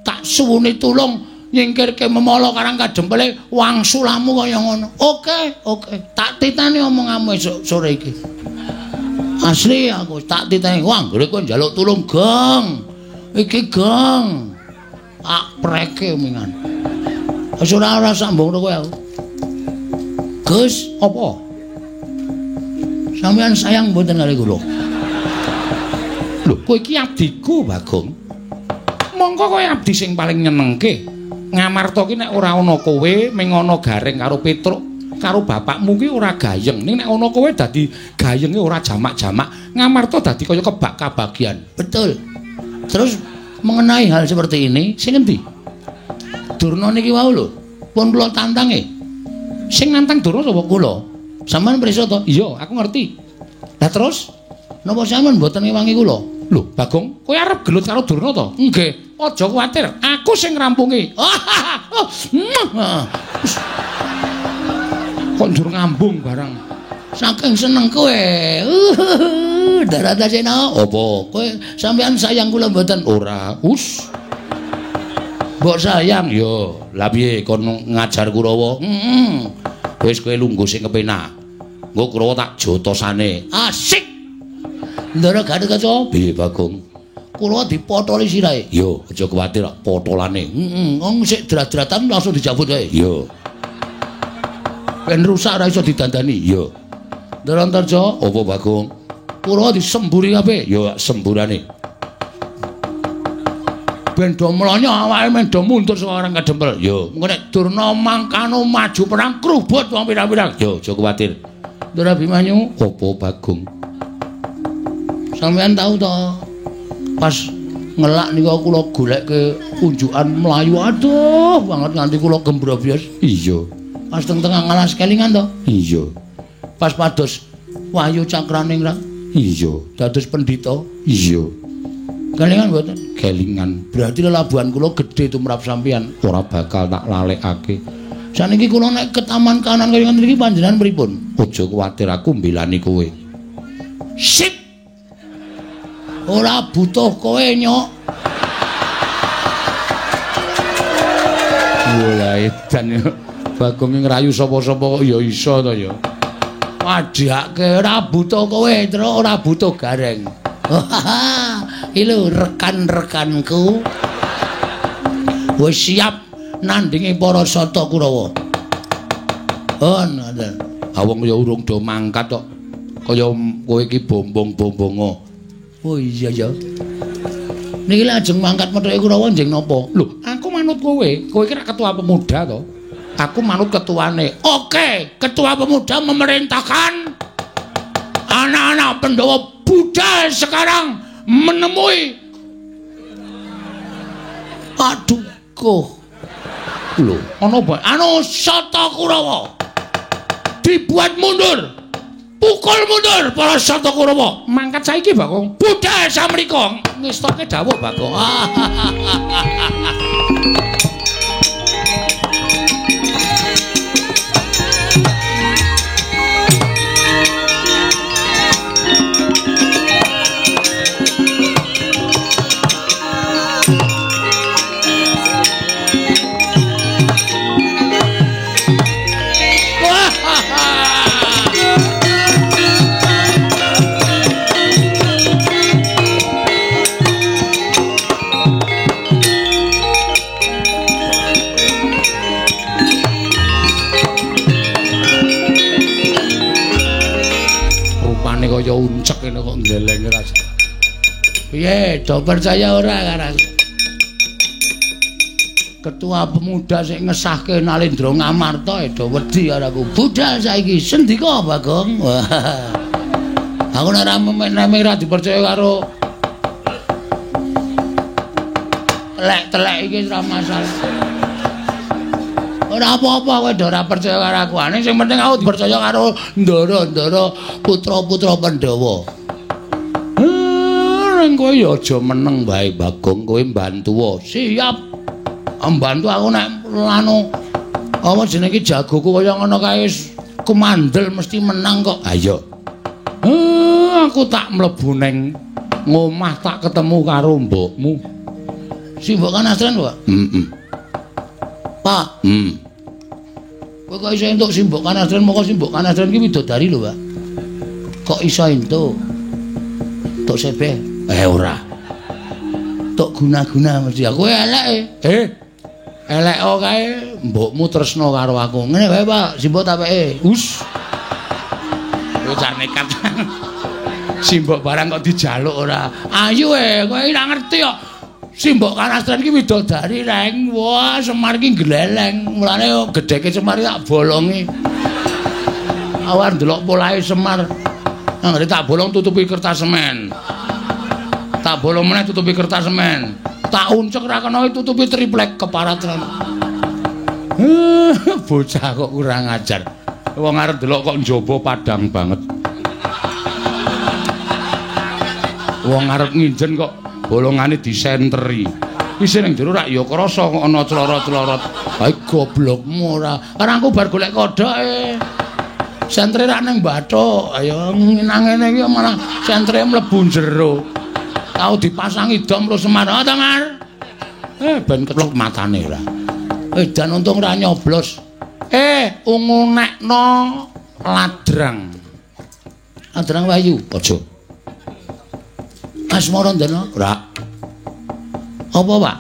S1: tak suwuni tulung nyingkirke memala Karang Kadempele wangsulamu kaya ngono. Oke, oke. Tak titani omonganmu esuk sore iki. Asli aku tak titeni. Wah, anggere kowe njaluk tulung, Gong. Iki Gong. Tak preke mingan. Wis ora sambung kowe aku. Gus, apa? Sampeyan sayang mboten kali kula? Lho, kowe iki abdiku, Bagong. Mongko kowe abdi sing paling nyenengke. Ngamarta ki nek ora ana kowe, ming ana Gareng karo Petruk karo bapakmu ki ora gayeng. Ning nek ana kowe dadi gayenge ora jamak-jamak. Ngamarta dadi kaya kebak kabagian. Betul. Terus mengenai hal seperti ini, sing endi? Durna niki wau lho, pun kula tantange. Sing nantang Durna sapa kula? Sampeyan pirsa to? Iya, aku ngerti. Lah terus napa sampeyan mboten ngewangi kula? Lho, Bagong, kowe arep gelut karo Durna to? Nggih. Aja kuwatir, aku sing ngrampungi. Kok njur ngambung barang. Saking seneng kowe. Daratasena, apa? Kowe sampeyan sayang kula mboten? Ora. Us. Mbok sayang yo. Lah piye kon ngajar Kurawa? Heeh. Wis kowe lungguh sing kepenak. Engko Kurawa tak jotosane. Asik. Ndara Gatotkaca. Piye Bagong? Kurawa dipotoli sirahe. Yo, aja kuwatir potolane. Heeh, wong sik drat-dratan langsung dijabut wae. Yo. Ben rusak ora iso didandani. Yo. Ndara Antarja, apa Bagong? Kurawa disemburi kabeh. Yo semburane. Ben do mlonyo awake men do mundur saka orang kadempel. Yo, engko nek Durna mangkano maju perang krubut wong pirang-pirang. Yo, aja kuwatir. Ndara Abimanyu, apa Bagong? Sampeyan tahu to? Pas ngelak niku kula golekke unjukan mlayu aduh banget nganti kula gembrobyos. Iya. Pas teng tengah ngalas kelingan to? Iya. Pas pados Wahyu Cakraningrat? Iya. Dados pendhita? Iya. Kelingan mboten? Kelingan. Berarti lelabuhan kula gedhe tumrap sampeyan, ora bakal tak lalekake. Saniki kula nek ke taman kanan kaya ngoten iki panjenengan pripun? Aja kuwatir aku mbelani kowe. Sip. Ora butuh kowe nyok. Walah edan Bagong ngrayu sapa-sapa kok ya iso to ya. Wadhake ora butuh kowe, Truk, ora butuh Gareng. Iki lho rekan-rekanku. Wis siap nandingi para Sata Kurawa. Oh, ngoten. Ha wong ya urung do mangkat kok. Kaya kowe iki bombong-bombongo. Oh iya ya. Niki lajeng mangkat methuke Kurawa njeng napa? Lho, aku manut kowe. Kowe iki rak ketua pemuda to. Aku manut ketuane. Oke, ketua pemuda memerintahkan anak-anak Pandhawa budal sekarang menemui Paduka. Lho, ana apa? Anu Sata Kurawa. Dibuat mundur. Pukul mundur para Sata Kurawa. Mangkat saiki, Bagong. Budal samrika. Ngestoke dawuh, Bagong. Kaya uncek ngene kok ndelenge ra. Piye, do percaya ora karo aku? Ketua pemuda sing ngesahke Nalendra Ngamarta do wedi karo aku. Budal saiki sendika, Bagong. Aku nek ora memek-memek ra dipercaya karo telek-telek iki ora masalah. Ora apa-apa kowe do ora percaya karo aku. Ane sing penting aku dipercaya karo ndara-ndara putra-putra Pandhawa. Ning kowe ya aja meneng wae Bagong, kowe mbantu. Siap. Mbantu aku nek lanu apa jenenge iki jagoku kaya ngono kae wis kumandel mesti menang kok. Ha iya. Aku tak mlebu ning ngomah tak ketemu karo mbokmu. Si mbok Kanastren, Pak? Heeh. Pak. Kowe kok iso entuk Simbok Kanastren, moko Simbok Kanastren ki widodari lho, Pak. Kok iso entuk?
S4: Tok sebe. Ora. Tok guna-guna mesti aku eleke. Elek kae mbokmu tresna karo aku. Ngene wae, Pak, simbok tak peke. Us. Bocah nekat. Simbok barang kok dijaluk ora. Ayu kowe ora ngerti kok. Simbok Kanastren iki widodari reng. Wah, Semar iki gleleng. Mulane gedheke Semar tak bolongi. Awar ndelok polahe Semar. Anggere tak bolong tutupi kertas semen. Tak bolong meneh tutupi kertas semen. Tak uncek ra kena tutupi triplek keparat. Bocah kok kurang ajar. Wong arep delok kok njaba padang banget. Wong arep nginjen kok bolongane disenteri. Isih ning jero rak ya krasa kok ana clorot-clorot. Hae goblokmu ora. Arangku bar golek kodhoke. Sentre rak ning bathuk. Ayo nang ngene iki malah sentre mlebu jero. Tau dipasangi dom terus Semar. Oh ta, Mar? Ben keplok matane ora. Dan untung ora nyoblos. Ungu nekno ladrang. Ladrang Wahyu, aja. Asmarandana, ora. Apa, Pak?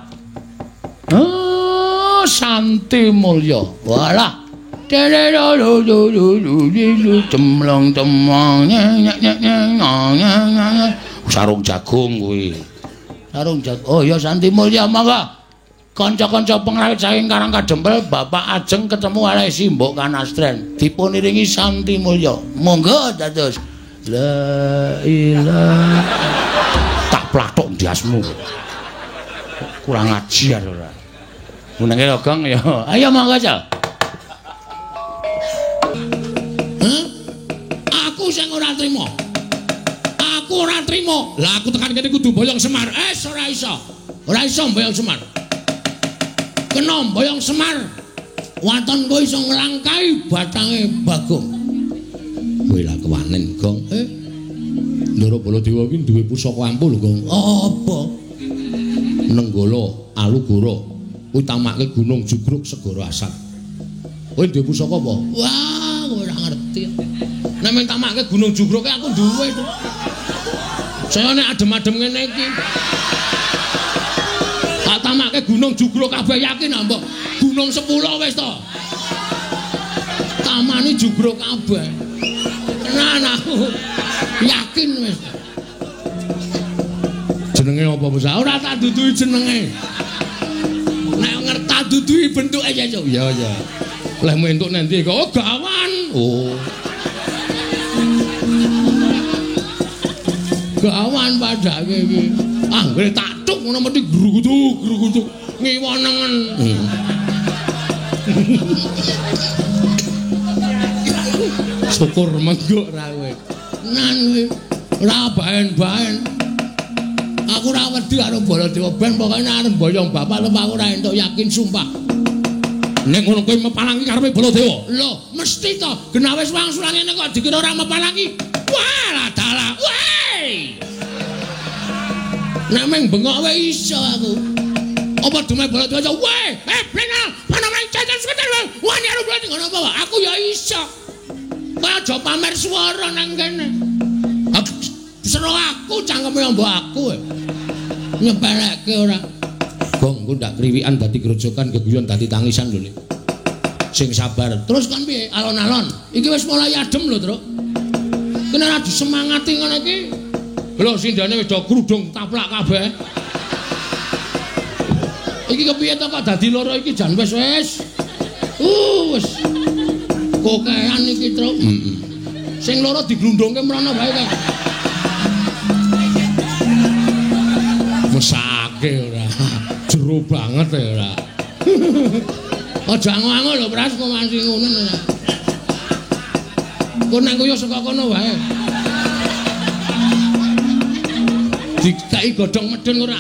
S4: Oh, Santi Mulya. Walah. Cemlong cemlong sarung jagung kuwi. Sarung jagung. Oh ya Santi Mulya monggo. Kanca-kanca pengrawit saking Karang Kadempel Bapak Ajeng ketemu kalih Simbok Kanastren. Dipun iringi Santi Mulya. Monggo dados. La ilaha. Tak plathok ndiasmu. Kurang ajar ora. Menenge Gong ya. Ayo monggo, Cak. Aku sing ora trima. Aku ora trima. Lah aku tekan kene kudu boyong Semar. Ora iso. Ora iso boyong Semar. Kena boyong Semar. Waton kowe iso nglangkai batange Bagong. Kowe lah kewanen, Gong. Ndara Baladewa iki duwe pusaka ampuh lho, Gong. Apa? Nenggala Alugoro. Kuwi tamake Gunung Jugruk Segara Asat. Kowe duwe pusaka apa? Wah, kowe ora ngerti. Nek mung tamake Gunung Jugruk aku duwe to. Saya nek adem-adem ngene iki. Tak tamake Gunung Jugruk kabeh yakin ah, mbok. Gunung 10 wis to. Tamane Jugruk kabeh. Tenan aku. Yakin wis. Jenenge apa, Bos? Ora tak duduhi jenenge. Nek ngerti tak duduhi bentuke ya, Cuk. Ya, ya. Lehmu entuk nanti kok oh, gawan. Oh. Gawan padake iki. Anggere tak tuk ngono mesti grugutuk grugutuk ngiwa nengen. Syukur menggok ra kowe. Nan kowe ora baen-baen. Aku ora wedi karo Baladewa ben pokoke arep mboyong bapak lho aku ora entuk yakin sumpah. Nek ngono kowe mepalangi karepe Baladewa. Lho, mesti to. Genah wis wangsulan ngene kok dikira ora mepalangi. Wah, lah dalah. Weh. Nek meng bengok wae iso aku. Apa dume Baladewa? Weh, blenal, panamane cacat seketer. Wani karo Baladewa ngono apa? Aku ya iso. Kowe aja pamer swara nang kene. Seru aku cangkeme mbok aku. Nyepelekke ora. Gong, engko ndak kriwikan dadi grojokan, geguyon dadi tangisan lho. Sing sabar. Terus kon piye? Alon-alon. Iki wis mulai adem lho, Truk. Kena ora disemangati ngono iki. Lho sindane wis do krudung taplak kabeh. Iki kepiye to kok dadi loro iki jan wis wis. Wis. Kokean iki, Truk. Heeh. Sing loro diglundungke mrono wae kae. Mesake ora. Jero banget ya ora. Aja ango-ango lho Pras kok masih ngono ora. Kok nang koyo saka kono wae. Dikai godhong medhun ora.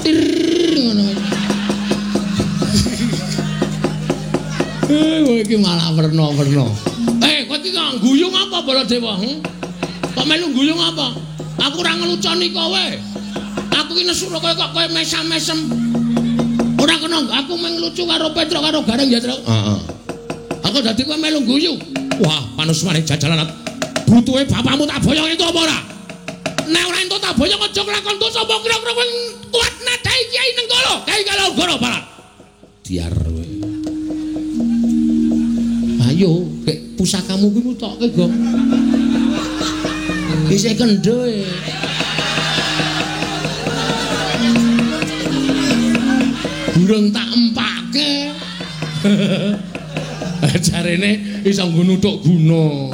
S4: Tir ngono. Kowe iki malah werna-werna. Kowe iki kok guyu apa Baladewa? Kok melu guyu apa? Aku ora ngeluconi kowe. Aku ki nesu kowe kok kowe mesam-mesem. Ora kena aku mung lucu karo Petruk karo Gareng ya, Truk. Heeh. Aku dadi kowe melu guyu. Wah, panusmane jajalan. Butuhe bapakmu tak boyong itu apa ora?
S1: Nek ora entuk tak boyong aja nglakon dosa apa kira-kira kowe kuat nadai Kyai Nenggala, Kyai Kalogoro Barat. Diar kowe. Ayo, kek pusakamu kuwi mutokke, Gong. Isih kendho e. Durung tak empake. Jarene iso nggo nuthuk guna.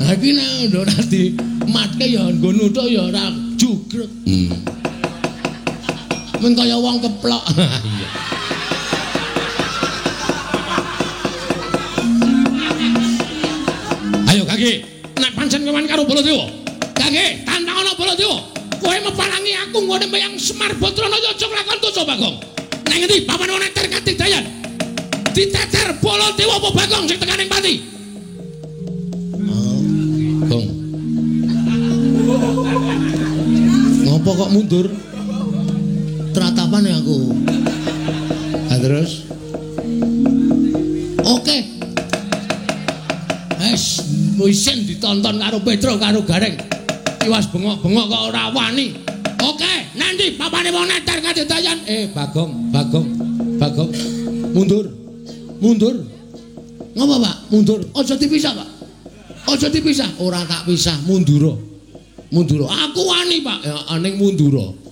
S1: Ha iki nek ora dimatke ya nggo nuthuk ya ora jugrek. Men kaya wong keplok. Iya. Ayo Kaki, nek pancen kewan karo Baladewa. Kaki, tantang ana Baladewa. Kowe meparangi aku nggone meyang Semar Badranaya aja nglakon dosa Bagong. Nang ngendi papan wong neter katidayan? Diteter Baladewa apa Bagong sing tekaning pati? Oh, Gong. Ngopo kok mundur? Tratapan ya aku. Nah, terus? Oke. Wes, isin ditonton karo Petro karo Gareng. Tiwas bengok-bengok kok ora wani. Oke, nanti papane wong neter katidayan. Bagong, Bagong, Bagong. Mundur. Mundur. Ngopo, Pak? Mundur. Aja dipisah, Pak. Aja dipisah. Ora tak pisah, mundura. Mundura. Aku wani, Pak. Ya ning mundura.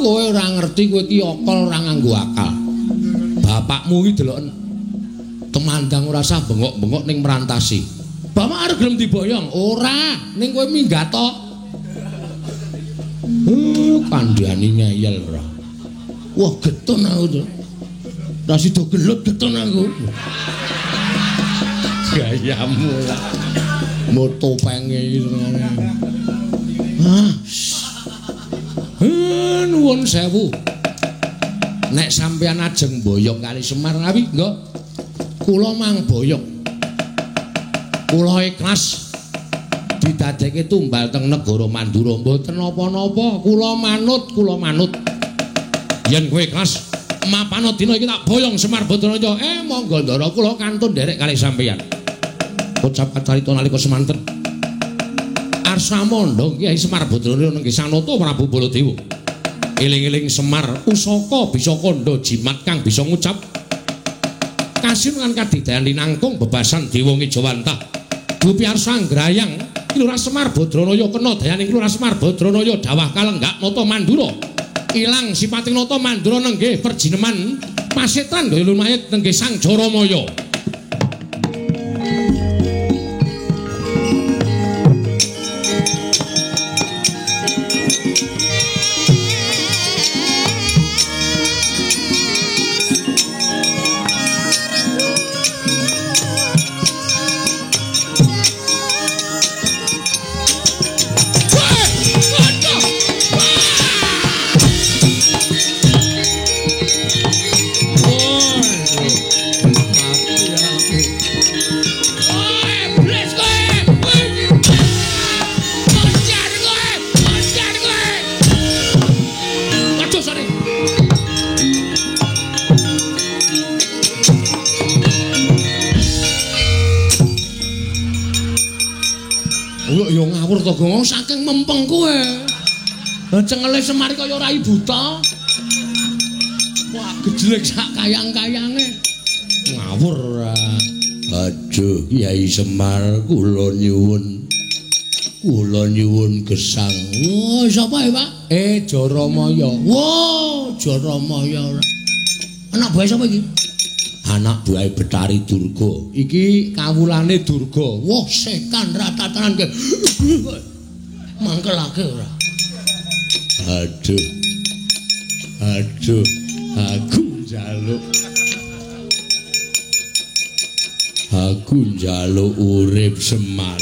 S1: Kowe ora ngerti, kowe iki akal ora nganggo akal. Bapakmu iki deloken temandang ora sah bengok-bengok ning merantasi. Bapak arep gelem diboyong? Ora, ning kowe minggat to. Kandhani ngeyel ora. Wah, getun aku to. Ra sida gelut getun aku. Gayamu lah. Moto penge iki senengane. Ah. Nuwun sewu. Nek sampeyan ajeng boyong kali Semar ngawi, nggih. Kula mang boyong. Kula ikhlas didadekke tumbal teng negara Mandura mboten napa-napa, kula manut, kula manut. Yen kowe ikhlas mapana dina iki tak boyong Semar Badranaya. Monggo ndara kula kantun nderek kali sampeyan. Ucap kacarita nalika semanten. Arsa mondhong Kyai Semar Badranaya nenggih Sanata Prabu Baladewa. Eling-eling Semar pusaka bisa kandha jimat kang bisa ngucap kasin lan kadidayan linangkung bebasan dewa ngejawantah. Dupi arsa nggrayang Lurah Semar Badranaya kena dayaning Lurah Semar Badranaya dawah kalenggak nata Mandura. Ilang sipating nata Mandura nenggih perjineman pasetan gaya lumayit nenggih Sang Jaramaya. Gong saking mempeng kowe. Lah cengele Semar kaya rai buta. Wah, gejlek sak kayang-kayange. Ngawur ora. Aduh, Kyai Semar kula nyuwun. Kula nyuwun gesang. Wah, sapa ya, Pak? Jaramaya. Wah, Jaramaya ora. Anak buahe sapa iki? Anak buahe Betari Durga. Iki kawulane Durga. Wah, setan ratatanan ke. Mangkelake ora. Aduh. Aduh, aku njaluk. Aku njaluk urip Semar.